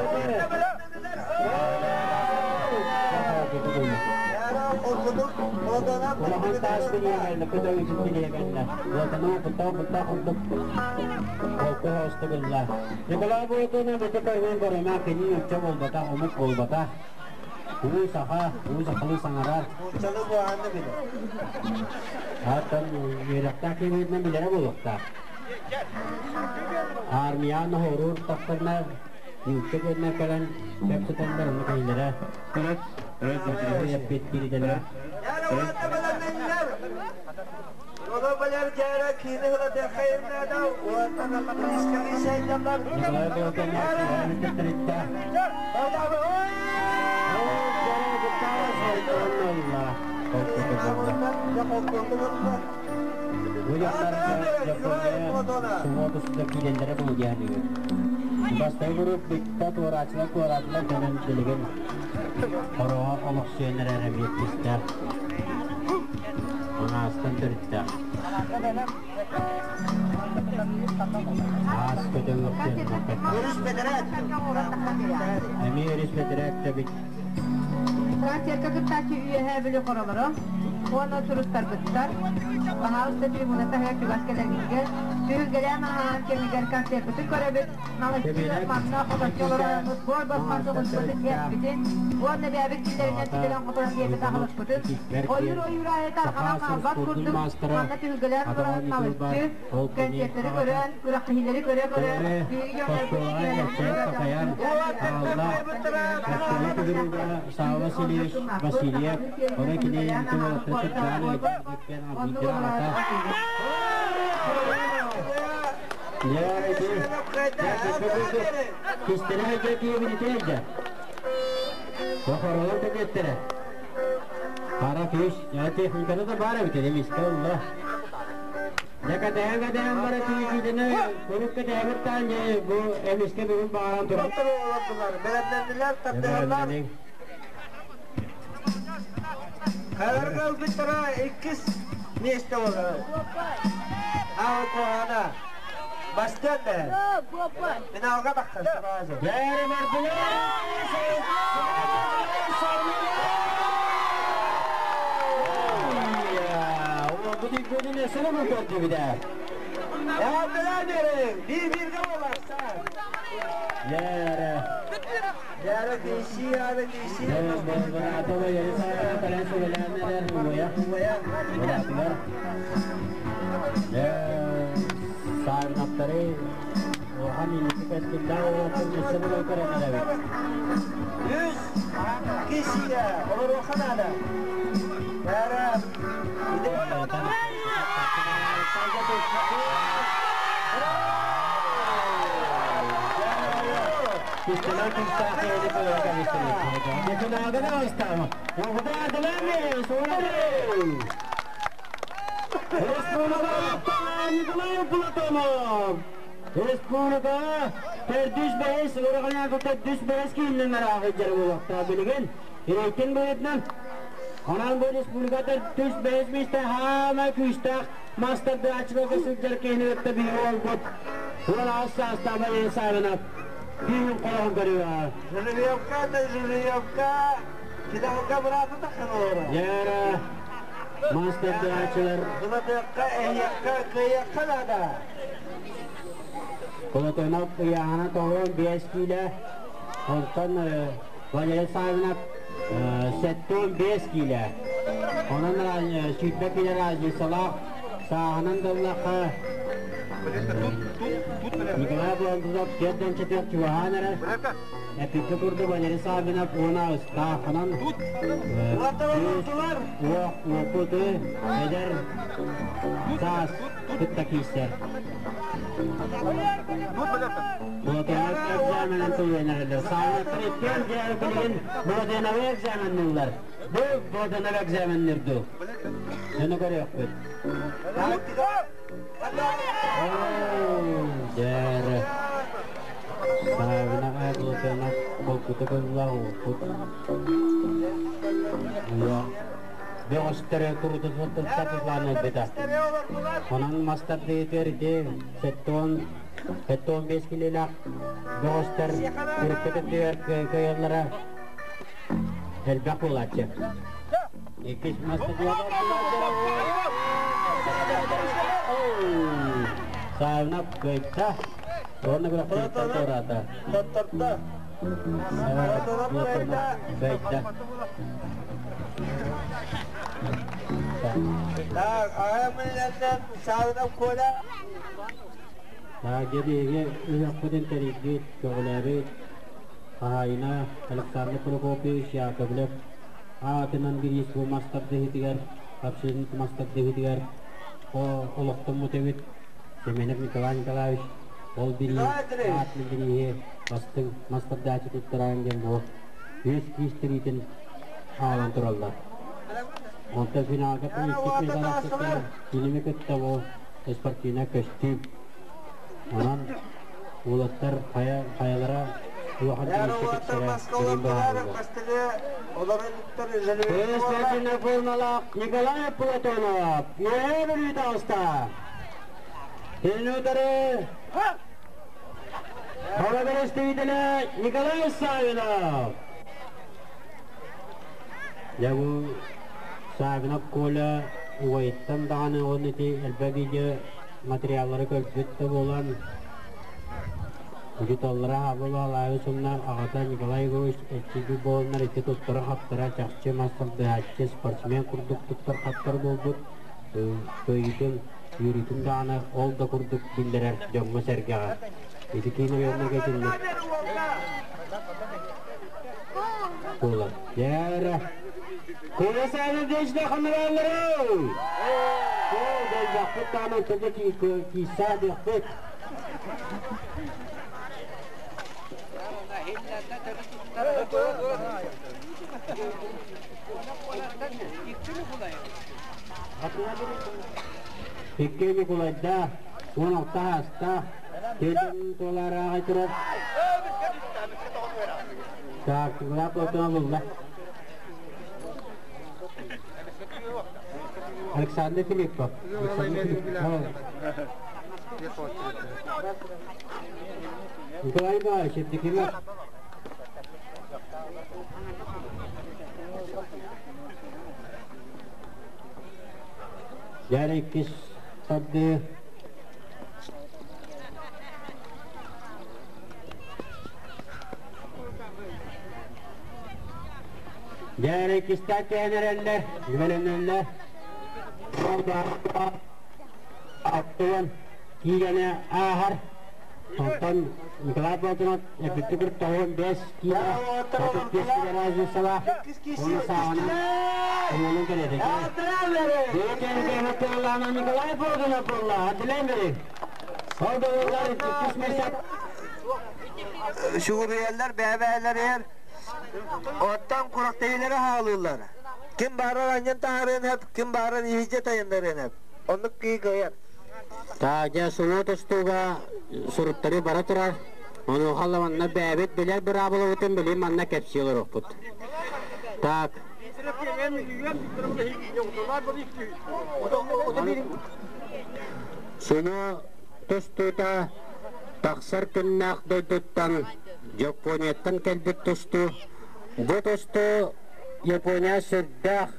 H: Улахан таас билиэгэллэ, көтөҕүтүн билиэгэллэ. Лотанов бутта бутта курдук холку хоостугулла. Николай Болтунов ити көргөн көрөмө кини үччэ буолбата, омук буолбата. Уу саха, уу сахалыы саҥарар.
E: Нууччалыы буоһанны билэр.
H: Аттан үөрэхтээх киһи билэрэ буолуохтаах. Армияны хорур тахсарна нуучча диэннэ кэлэн кэпсэтэллэр онно киһилэрэ эппит киридэлэр. Николай Болтонов Бу дьахтарга Дьоппуонньа сумо тустуута киирэллэрэ буолуо диэхтиир. Бастакы групп бүттэ туорааччылар туораатылар кэлэн билигин хороҕо олохсуйан эрэр эбиэттистээх. Аҥаастан төрүттээх. Аас көтөҕүөхтэн
E: Өрүс бэдэрээт.
H: Эмиэ өрүс бэдэрээт тэбит.
B: Концертка кыттааччы Үөһээ Бүлүү хоролоро уонна суруттарбыттар. Баһаалыста трибуна таһыгар чугас кэлэргитигэр түһүлгэлээн аһаан кэмигэр концерпытын көрөбүт. Налыччы манна хоточчу олороммут буор басман сылыспытын эппитин уонна бэйэбит киллэринэн ситэрэн хоторон биэрбит аһылыкпытын ойуур ойуур аайы тарҕанан хаалбат курдук манна түһүлгэлээн олорон налыччы концерттары көрөн, күрэхтэһиилэри көрө-көрө биһиги дьоннорбут
H: Савва Васильевич Васильев, ону кини Кистэлэ хайдьа киэбинитэ Бохоролор кэкеттэрэ. Хара күүс, техниката да баар эбит, эмискэ ылла. Дьэ кэтэһэн-кэтэһэн бара тиийиитинэ куруук кэтэһэбит дьэ бу эмискэ бүгүн баҕаран турар.
E: Бэлэмнэннилэр, тардыһаллар. Хайарга ылбыттара иккис миэстэ буолар. Аҕа куһаана. Бастыан да. Финалга тахсан сразу.
H: Бәрі бардылар! Бу дүйгөнүн эсене бу көрдү биде.
E: Яғдылар берин. Bir-birге боларсан.
H: Яра.
E: Яра киши, яра киши. Yüz kişiye olur o kadar. Yara.
H: Республика төрдүс бэһис урагана төрдүс бэһис кииннен араагы жарылуақта билеген рейтинг бойытынан Онан бу республика төрдүс бэһис мисте хаама күүстээх мастер ачылыгы сылдьар киһини кытта биһи олбут. Уон аас саастаба саарынап күүһүн қолоһун көрүө.
E: Жеребьевка да жеребьевка. Финалга браты тахсан
H: Яра мастер ачылар.
E: Кылатыакка, эһиэккэ, кыйыакка да.
H: Платонов ыйааһына 95 киилэ, онтон Валерий Савинов 75 киилэ. Онон 20 киилэ разницалаах сааһынан даллахха Николай Блондузов төрдөн четверть чугаһаан эрэ. Эпикке курдук Валерий Савинов уона ыстаахынан уох уопуту эдэр саас кытта киистэр. Платонов экзаменын туйанарылар. Саанаттар иккен жээ Платонов экзаменнылар. Бу Платонов экзаменнирду. Оны көрөкпүт. Дэр. Саабына Платонов болкута кылла опут. Я. Бөҕөстөрө курутутун тыллаан өлбүтэ. Онон мастар дейтер ити сеттон 75 килилээх бөҕөстөр үрүккэ төттүгэр кыайаллара элбэх буолааччы. Иккис Саавнап кыайта. Уонна күрэхтэһииттэн туораата.
E: Тотторту.
H: Кыайда.
E: Так, аҕам миллионнан Саавнап Коля.
H: Дьэ, биһиги ыһыахпытын тэрийбит, көҕүлээбит хаһаайына Александр Прокопьевич Яковлев аатынан бириис бу мас тардыһыытыгар, общественник мас тардыһыытыгар олохтоммут эбит. Семенов Николай Николаевич ол бириис аатынан бирииһи бастыҥ мас тардааччы туттараан диэн бу үс киис тириитин хаалан тураллар. Онтон финалга иккис миэстэлээх кинини кытта бу спортивнай көстүүм. Онон уолаттар хайа хайалара улахан түмүккэ тиксэрэ көрөн быһаарыллар. Спортивнай формалаах Николай Платонов үөһээ Бүлүү таҕыста. Кинини утары Хоро представителэ Николай Савинов. Дьэ бу Савинов Коля убайыттан даҕаны уонна ити элбэх видео материаллары көрбүт да буолан учууталлара Хаабыл Баһылаайы сунна аҕата Николай Егорович эрчийбит буоланнар ити туттара-хаптара чахчы мас тардыһааччы спортсмен курдук туттар-хаптар буолбут кыайыытын үөрүүтүн даҕаны ол да курдук биллэрэр дьоҥҥо-сэргэҕэ. Ити киин районнарга итинник буолар. Дьээрэ. Коля Савельевич ханналаалларый? Оо, дойдахпыт даҕаны ортото киисsaa диэхпит. Икки Ньукулайдаах, 16 аастаах, Тиэтэн туолаарааҕай турар. Так, Николай Платонов ылла. Александр Филиппов. Александр Филиппов. Николай Иванович, Евдокимов. Дьэ, иккис тардыы. Дьэ, иккистээх кэһэн эрэллэр, бэлэмнэннэр. Аттыган киигэни ааһар. Онтон Николай Платонов эппитти бір 95 киилэ, 35 кило разницалаах. Оны саҕана онон кэлэти. Николай Платонов буолла, Адилен бери. Ол да иккис месяц.
E: Сүгүрүйэллэр, бэйэ-бэйэлэригэр оттон курактыйлары хаалыыллар. Ким баарар анньан таһаарыан сөп, ким баарар иһирдьэ тайыннарыан сөп. Оннук киһи кыайар.
H: Таадьа суну тустууга суруттары бара турар. Онуоха манна бэйэбит билэр быраабылабытын били манна кэпсии олоруохпут. Так. Суну тустуута тахсар күннээх дойдуттан Японияттан кэлбит тустуу. Бу тустуу Япония сүрдээх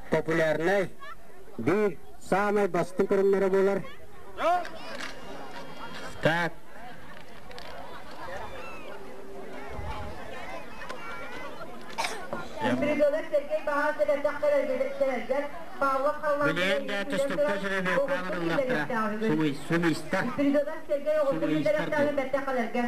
H: популярнай биир саамай бастыҥ көрүҥнэрэ буолар. Так.
B: Бригадир Сергей Баһаасов элбэх Павлов
H: Билигин да түстүктэ сүрүнүөхтээх Сумистар.
B: Бригадир Сергей оҕотун
H: Сумистар.
B: бэртэ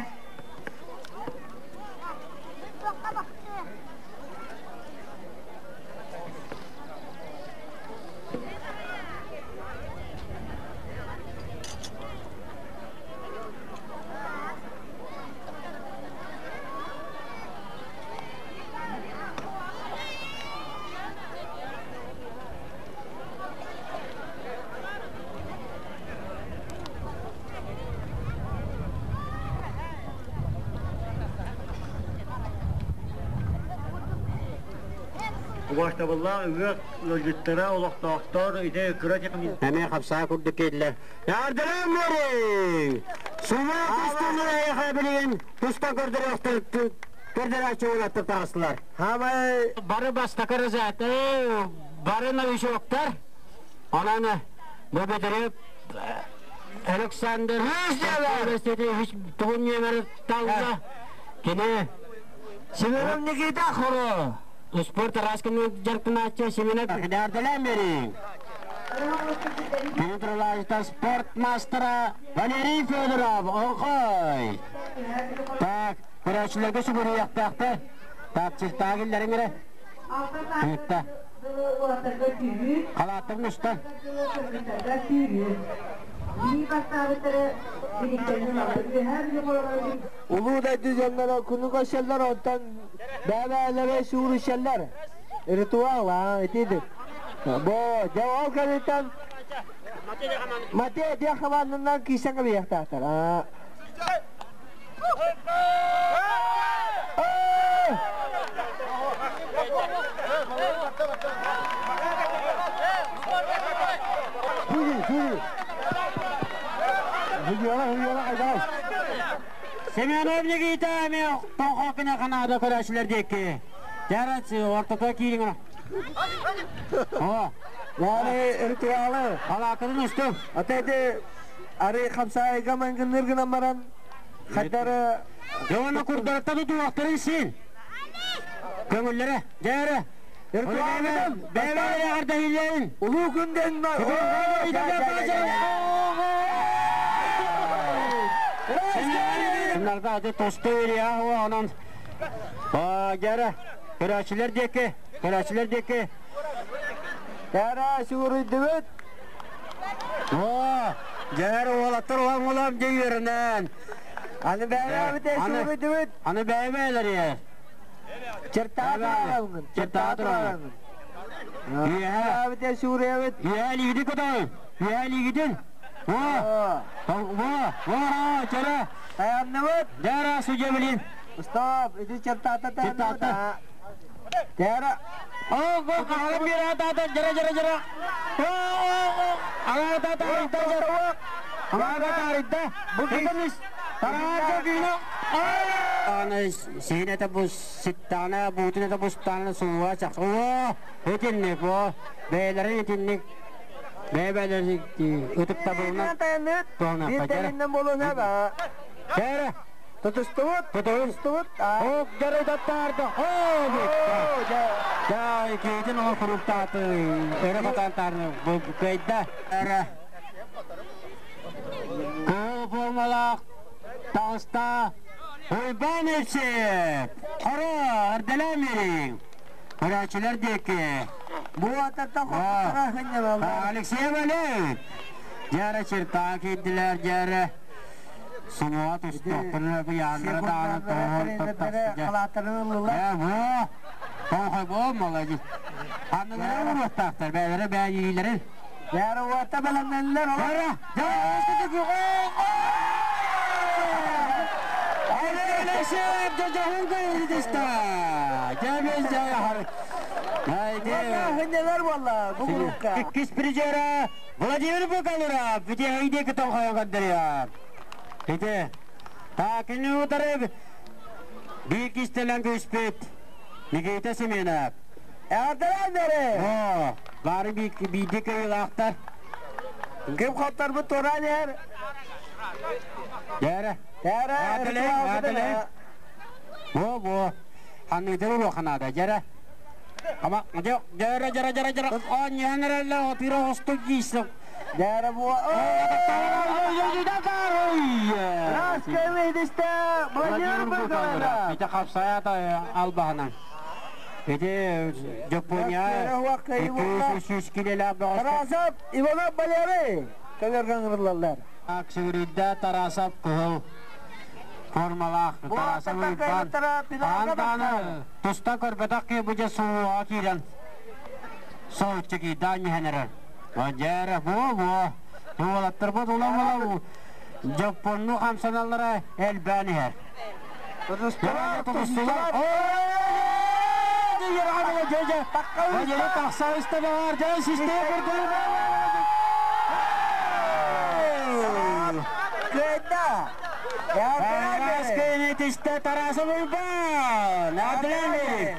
I: Убаастабыллаах ыһыах ыалдьыттара, олохтоохтор ити кыра техническэй
H: Эмиэ хапсаа курдук киирдилэр. Ярдыран бери! Сума тустууну эйэхэ билигин туста көрдөрөөччү уолаттар таҕыстылар.
F: Хамай
H: Бары бастакы разаты, бары новичоктар. Онон бу бөтөрүп Александр тугун нөмер талла. Кини
F: Семенов Никита Хоро.
H: Спорт араас дьарыктанааччы Семенов Дардалаан бериҥ. Кини спорт мастера Валерий Федоров, оҥхой. Так, көрөөччүлэргэ сүгүрүйэхтээхтэр. Так, чертаагиллэрин эрэ. Тыытта. Халааттар муста.
F: Улуу дойду дьонноро күнү көрсөллөр, онтон бэйэ-бэйэлэрэ сүүрүшэллэр. Ритуал, а, итиди. Бу, дьэ ол кэнниттэн Матея диэх хамааннанан киирсэн кэбиһиэхтээхтэр. Fuji, Fuji. Fujiwara, Fujiwara, айдай.
H: Семенов Никита эмиэ тоҥхо канада көрөөччүлэр диэки. Жарат ортото киириҥ. О,
F: Яны ритуалы.
H: Халаакытын усту.
F: Ата ити ары хамсаайга мангынныр гынан баран хаттары
H: Дьону курдарытта тутуохтарын син. Көҥүллэрэ, дьээрэ.
F: Ритуалын
H: Бэйбэйэ ардахилейин.
F: Улуу күнден
H: Bunlarda adı tostu veriyor o onun. Aa, gere. Көрөөччүлэр диэки, көрөөччүлэр диэки.
F: Яра сүүрүйдүбүт.
H: О, дьээр уолаттар улам улам дьиэринэн.
F: Аны бэйэбит сүүрүйдүбүт.
H: Аны бэйбэйлери.
F: Чертаа турагын.
H: Чертаа турагын.
F: Бэйэбит сүүрүйэбит.
H: Иэ лигidi көтөй. Иэ лигидин. О, о, о, чара.
F: Таянныбыт.
H: Дьара судья билин.
F: Стоп, иди чертаата таянныбыт.
H: Чертаата.
F: Яра.
H: О, го, калым бир ата жара жара жара. О, о, о, ага ата арыйда жара. Ага ата арыйда. Бу кимис? Тараача киина. Аны сиинете бу ситтана, буутунета бу стана сууа чак. О, этинник бу. Бээлерин этинник. Бэбэлери ытык табылынан.
F: Таянныбыт.
H: Туона
F: Бир
H: пажара.
F: тэлиннен болуна ба.
H: Жара.
F: Тутустубут.
H: Тутустубут.
F: Тутустубут.
H: Ок, жара таттарды. О, битта. Ja, кейден ол құруптаты, өрі қатантарны бұл көйді. Әрі. Көп болмалақ, тағыста, Уйбан Евсеев, Қара, Арделамерин, Көрәчілер декі.
F: Бу ататтан хоттара хыннялалар.
H: Алексей Валеев, Жары черта кейділер, жары. Суға тұстықтыры, бұл яндыры дағаны тоғыр тұттақсы.
F: Халааттарын ыллылар.
H: Я бу, тоңхой бу, молодец. Аннылары уруттақтар, бәлері бәйілері.
F: Яра уата баланнанлар.
H: Жара, жара, өстіді Алексеев, жажахун кайдыста. Жабез жаяхар. Haydi.
F: Хыннялар болла бу группка.
H: Иккис призера Владимир Букалуров. Бите haydi ki тоңхой кандырıyor. Бите. Ta kini utarı bir kistelen küspet. Nikita Семенов.
F: Эрдерендери.
H: О, бары биди кыйлактар.
F: Ким хоттар бу туран ер.
H: Жара.
F: Яра.
H: Атылы, атылы. Бо, бо. Ханныйдыр улаханада, жара. Ама, жара, жара, жара, жара. О, нянралла, отыра осту кийсик.
F: Яра бу. Раз кемидисте Владимир Букалуров.
H: Бите капсая албаханан. Бите Жапония. 200 килелер
F: Тарасов Иванов Валерий. Кагырган ырылалар.
H: Аксүрүдә Тарасов кыл. Формалах Тарасов Иван. Анданы туста көрбөтак ки бу суу кирен. Соуччу ки дани хенерер. Жара бу бу. Туолаттар бу тула бу. Жапонну хамсаналлара элбәнихер.
F: Тутустулар,
H: Тутустулар.
F: Кыйда.
H: кэбистэ Тарасов Уйбаан! Адрелик!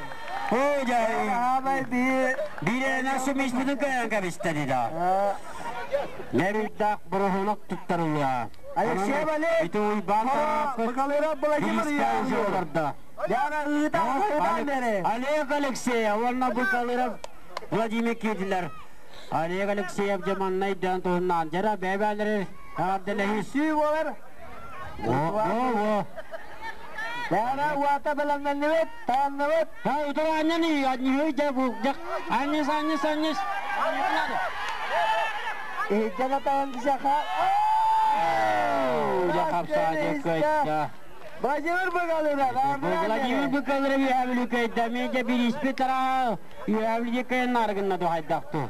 H: О, дьай! Биирэнэ сумиспытын кэйэн кэбистэ дида. Нерүлдах бороһунок туттарылла.
E: Алексей Валерьевич!
H: Ити Уйбаан
E: Быкалыров Владимир
H: Яна Олег Алексеев уонна Быкалыров Владимир киирдилэр. Олег Алексеев дьаманнай дөөн туһуннаан дьара бэйбээлери эҕэрдэлэһии
E: буолар.
H: О,
E: Яна уата бэлэмнэннибит, таанныбыт.
H: Ha, утары анньан анньыһый дьэ бу дьэ анньыс анньыс анньыс.
E: Иһдэн атаан дисаха.
H: Дьэ хапсаа дьэ көттө.
E: Владимир Быгалыров.
H: Владимир Быгалыров үһәбүлү көйдө. Мен дьэ бириспи тараа үһәбүлү кыйын нарыгынна тухайдахту.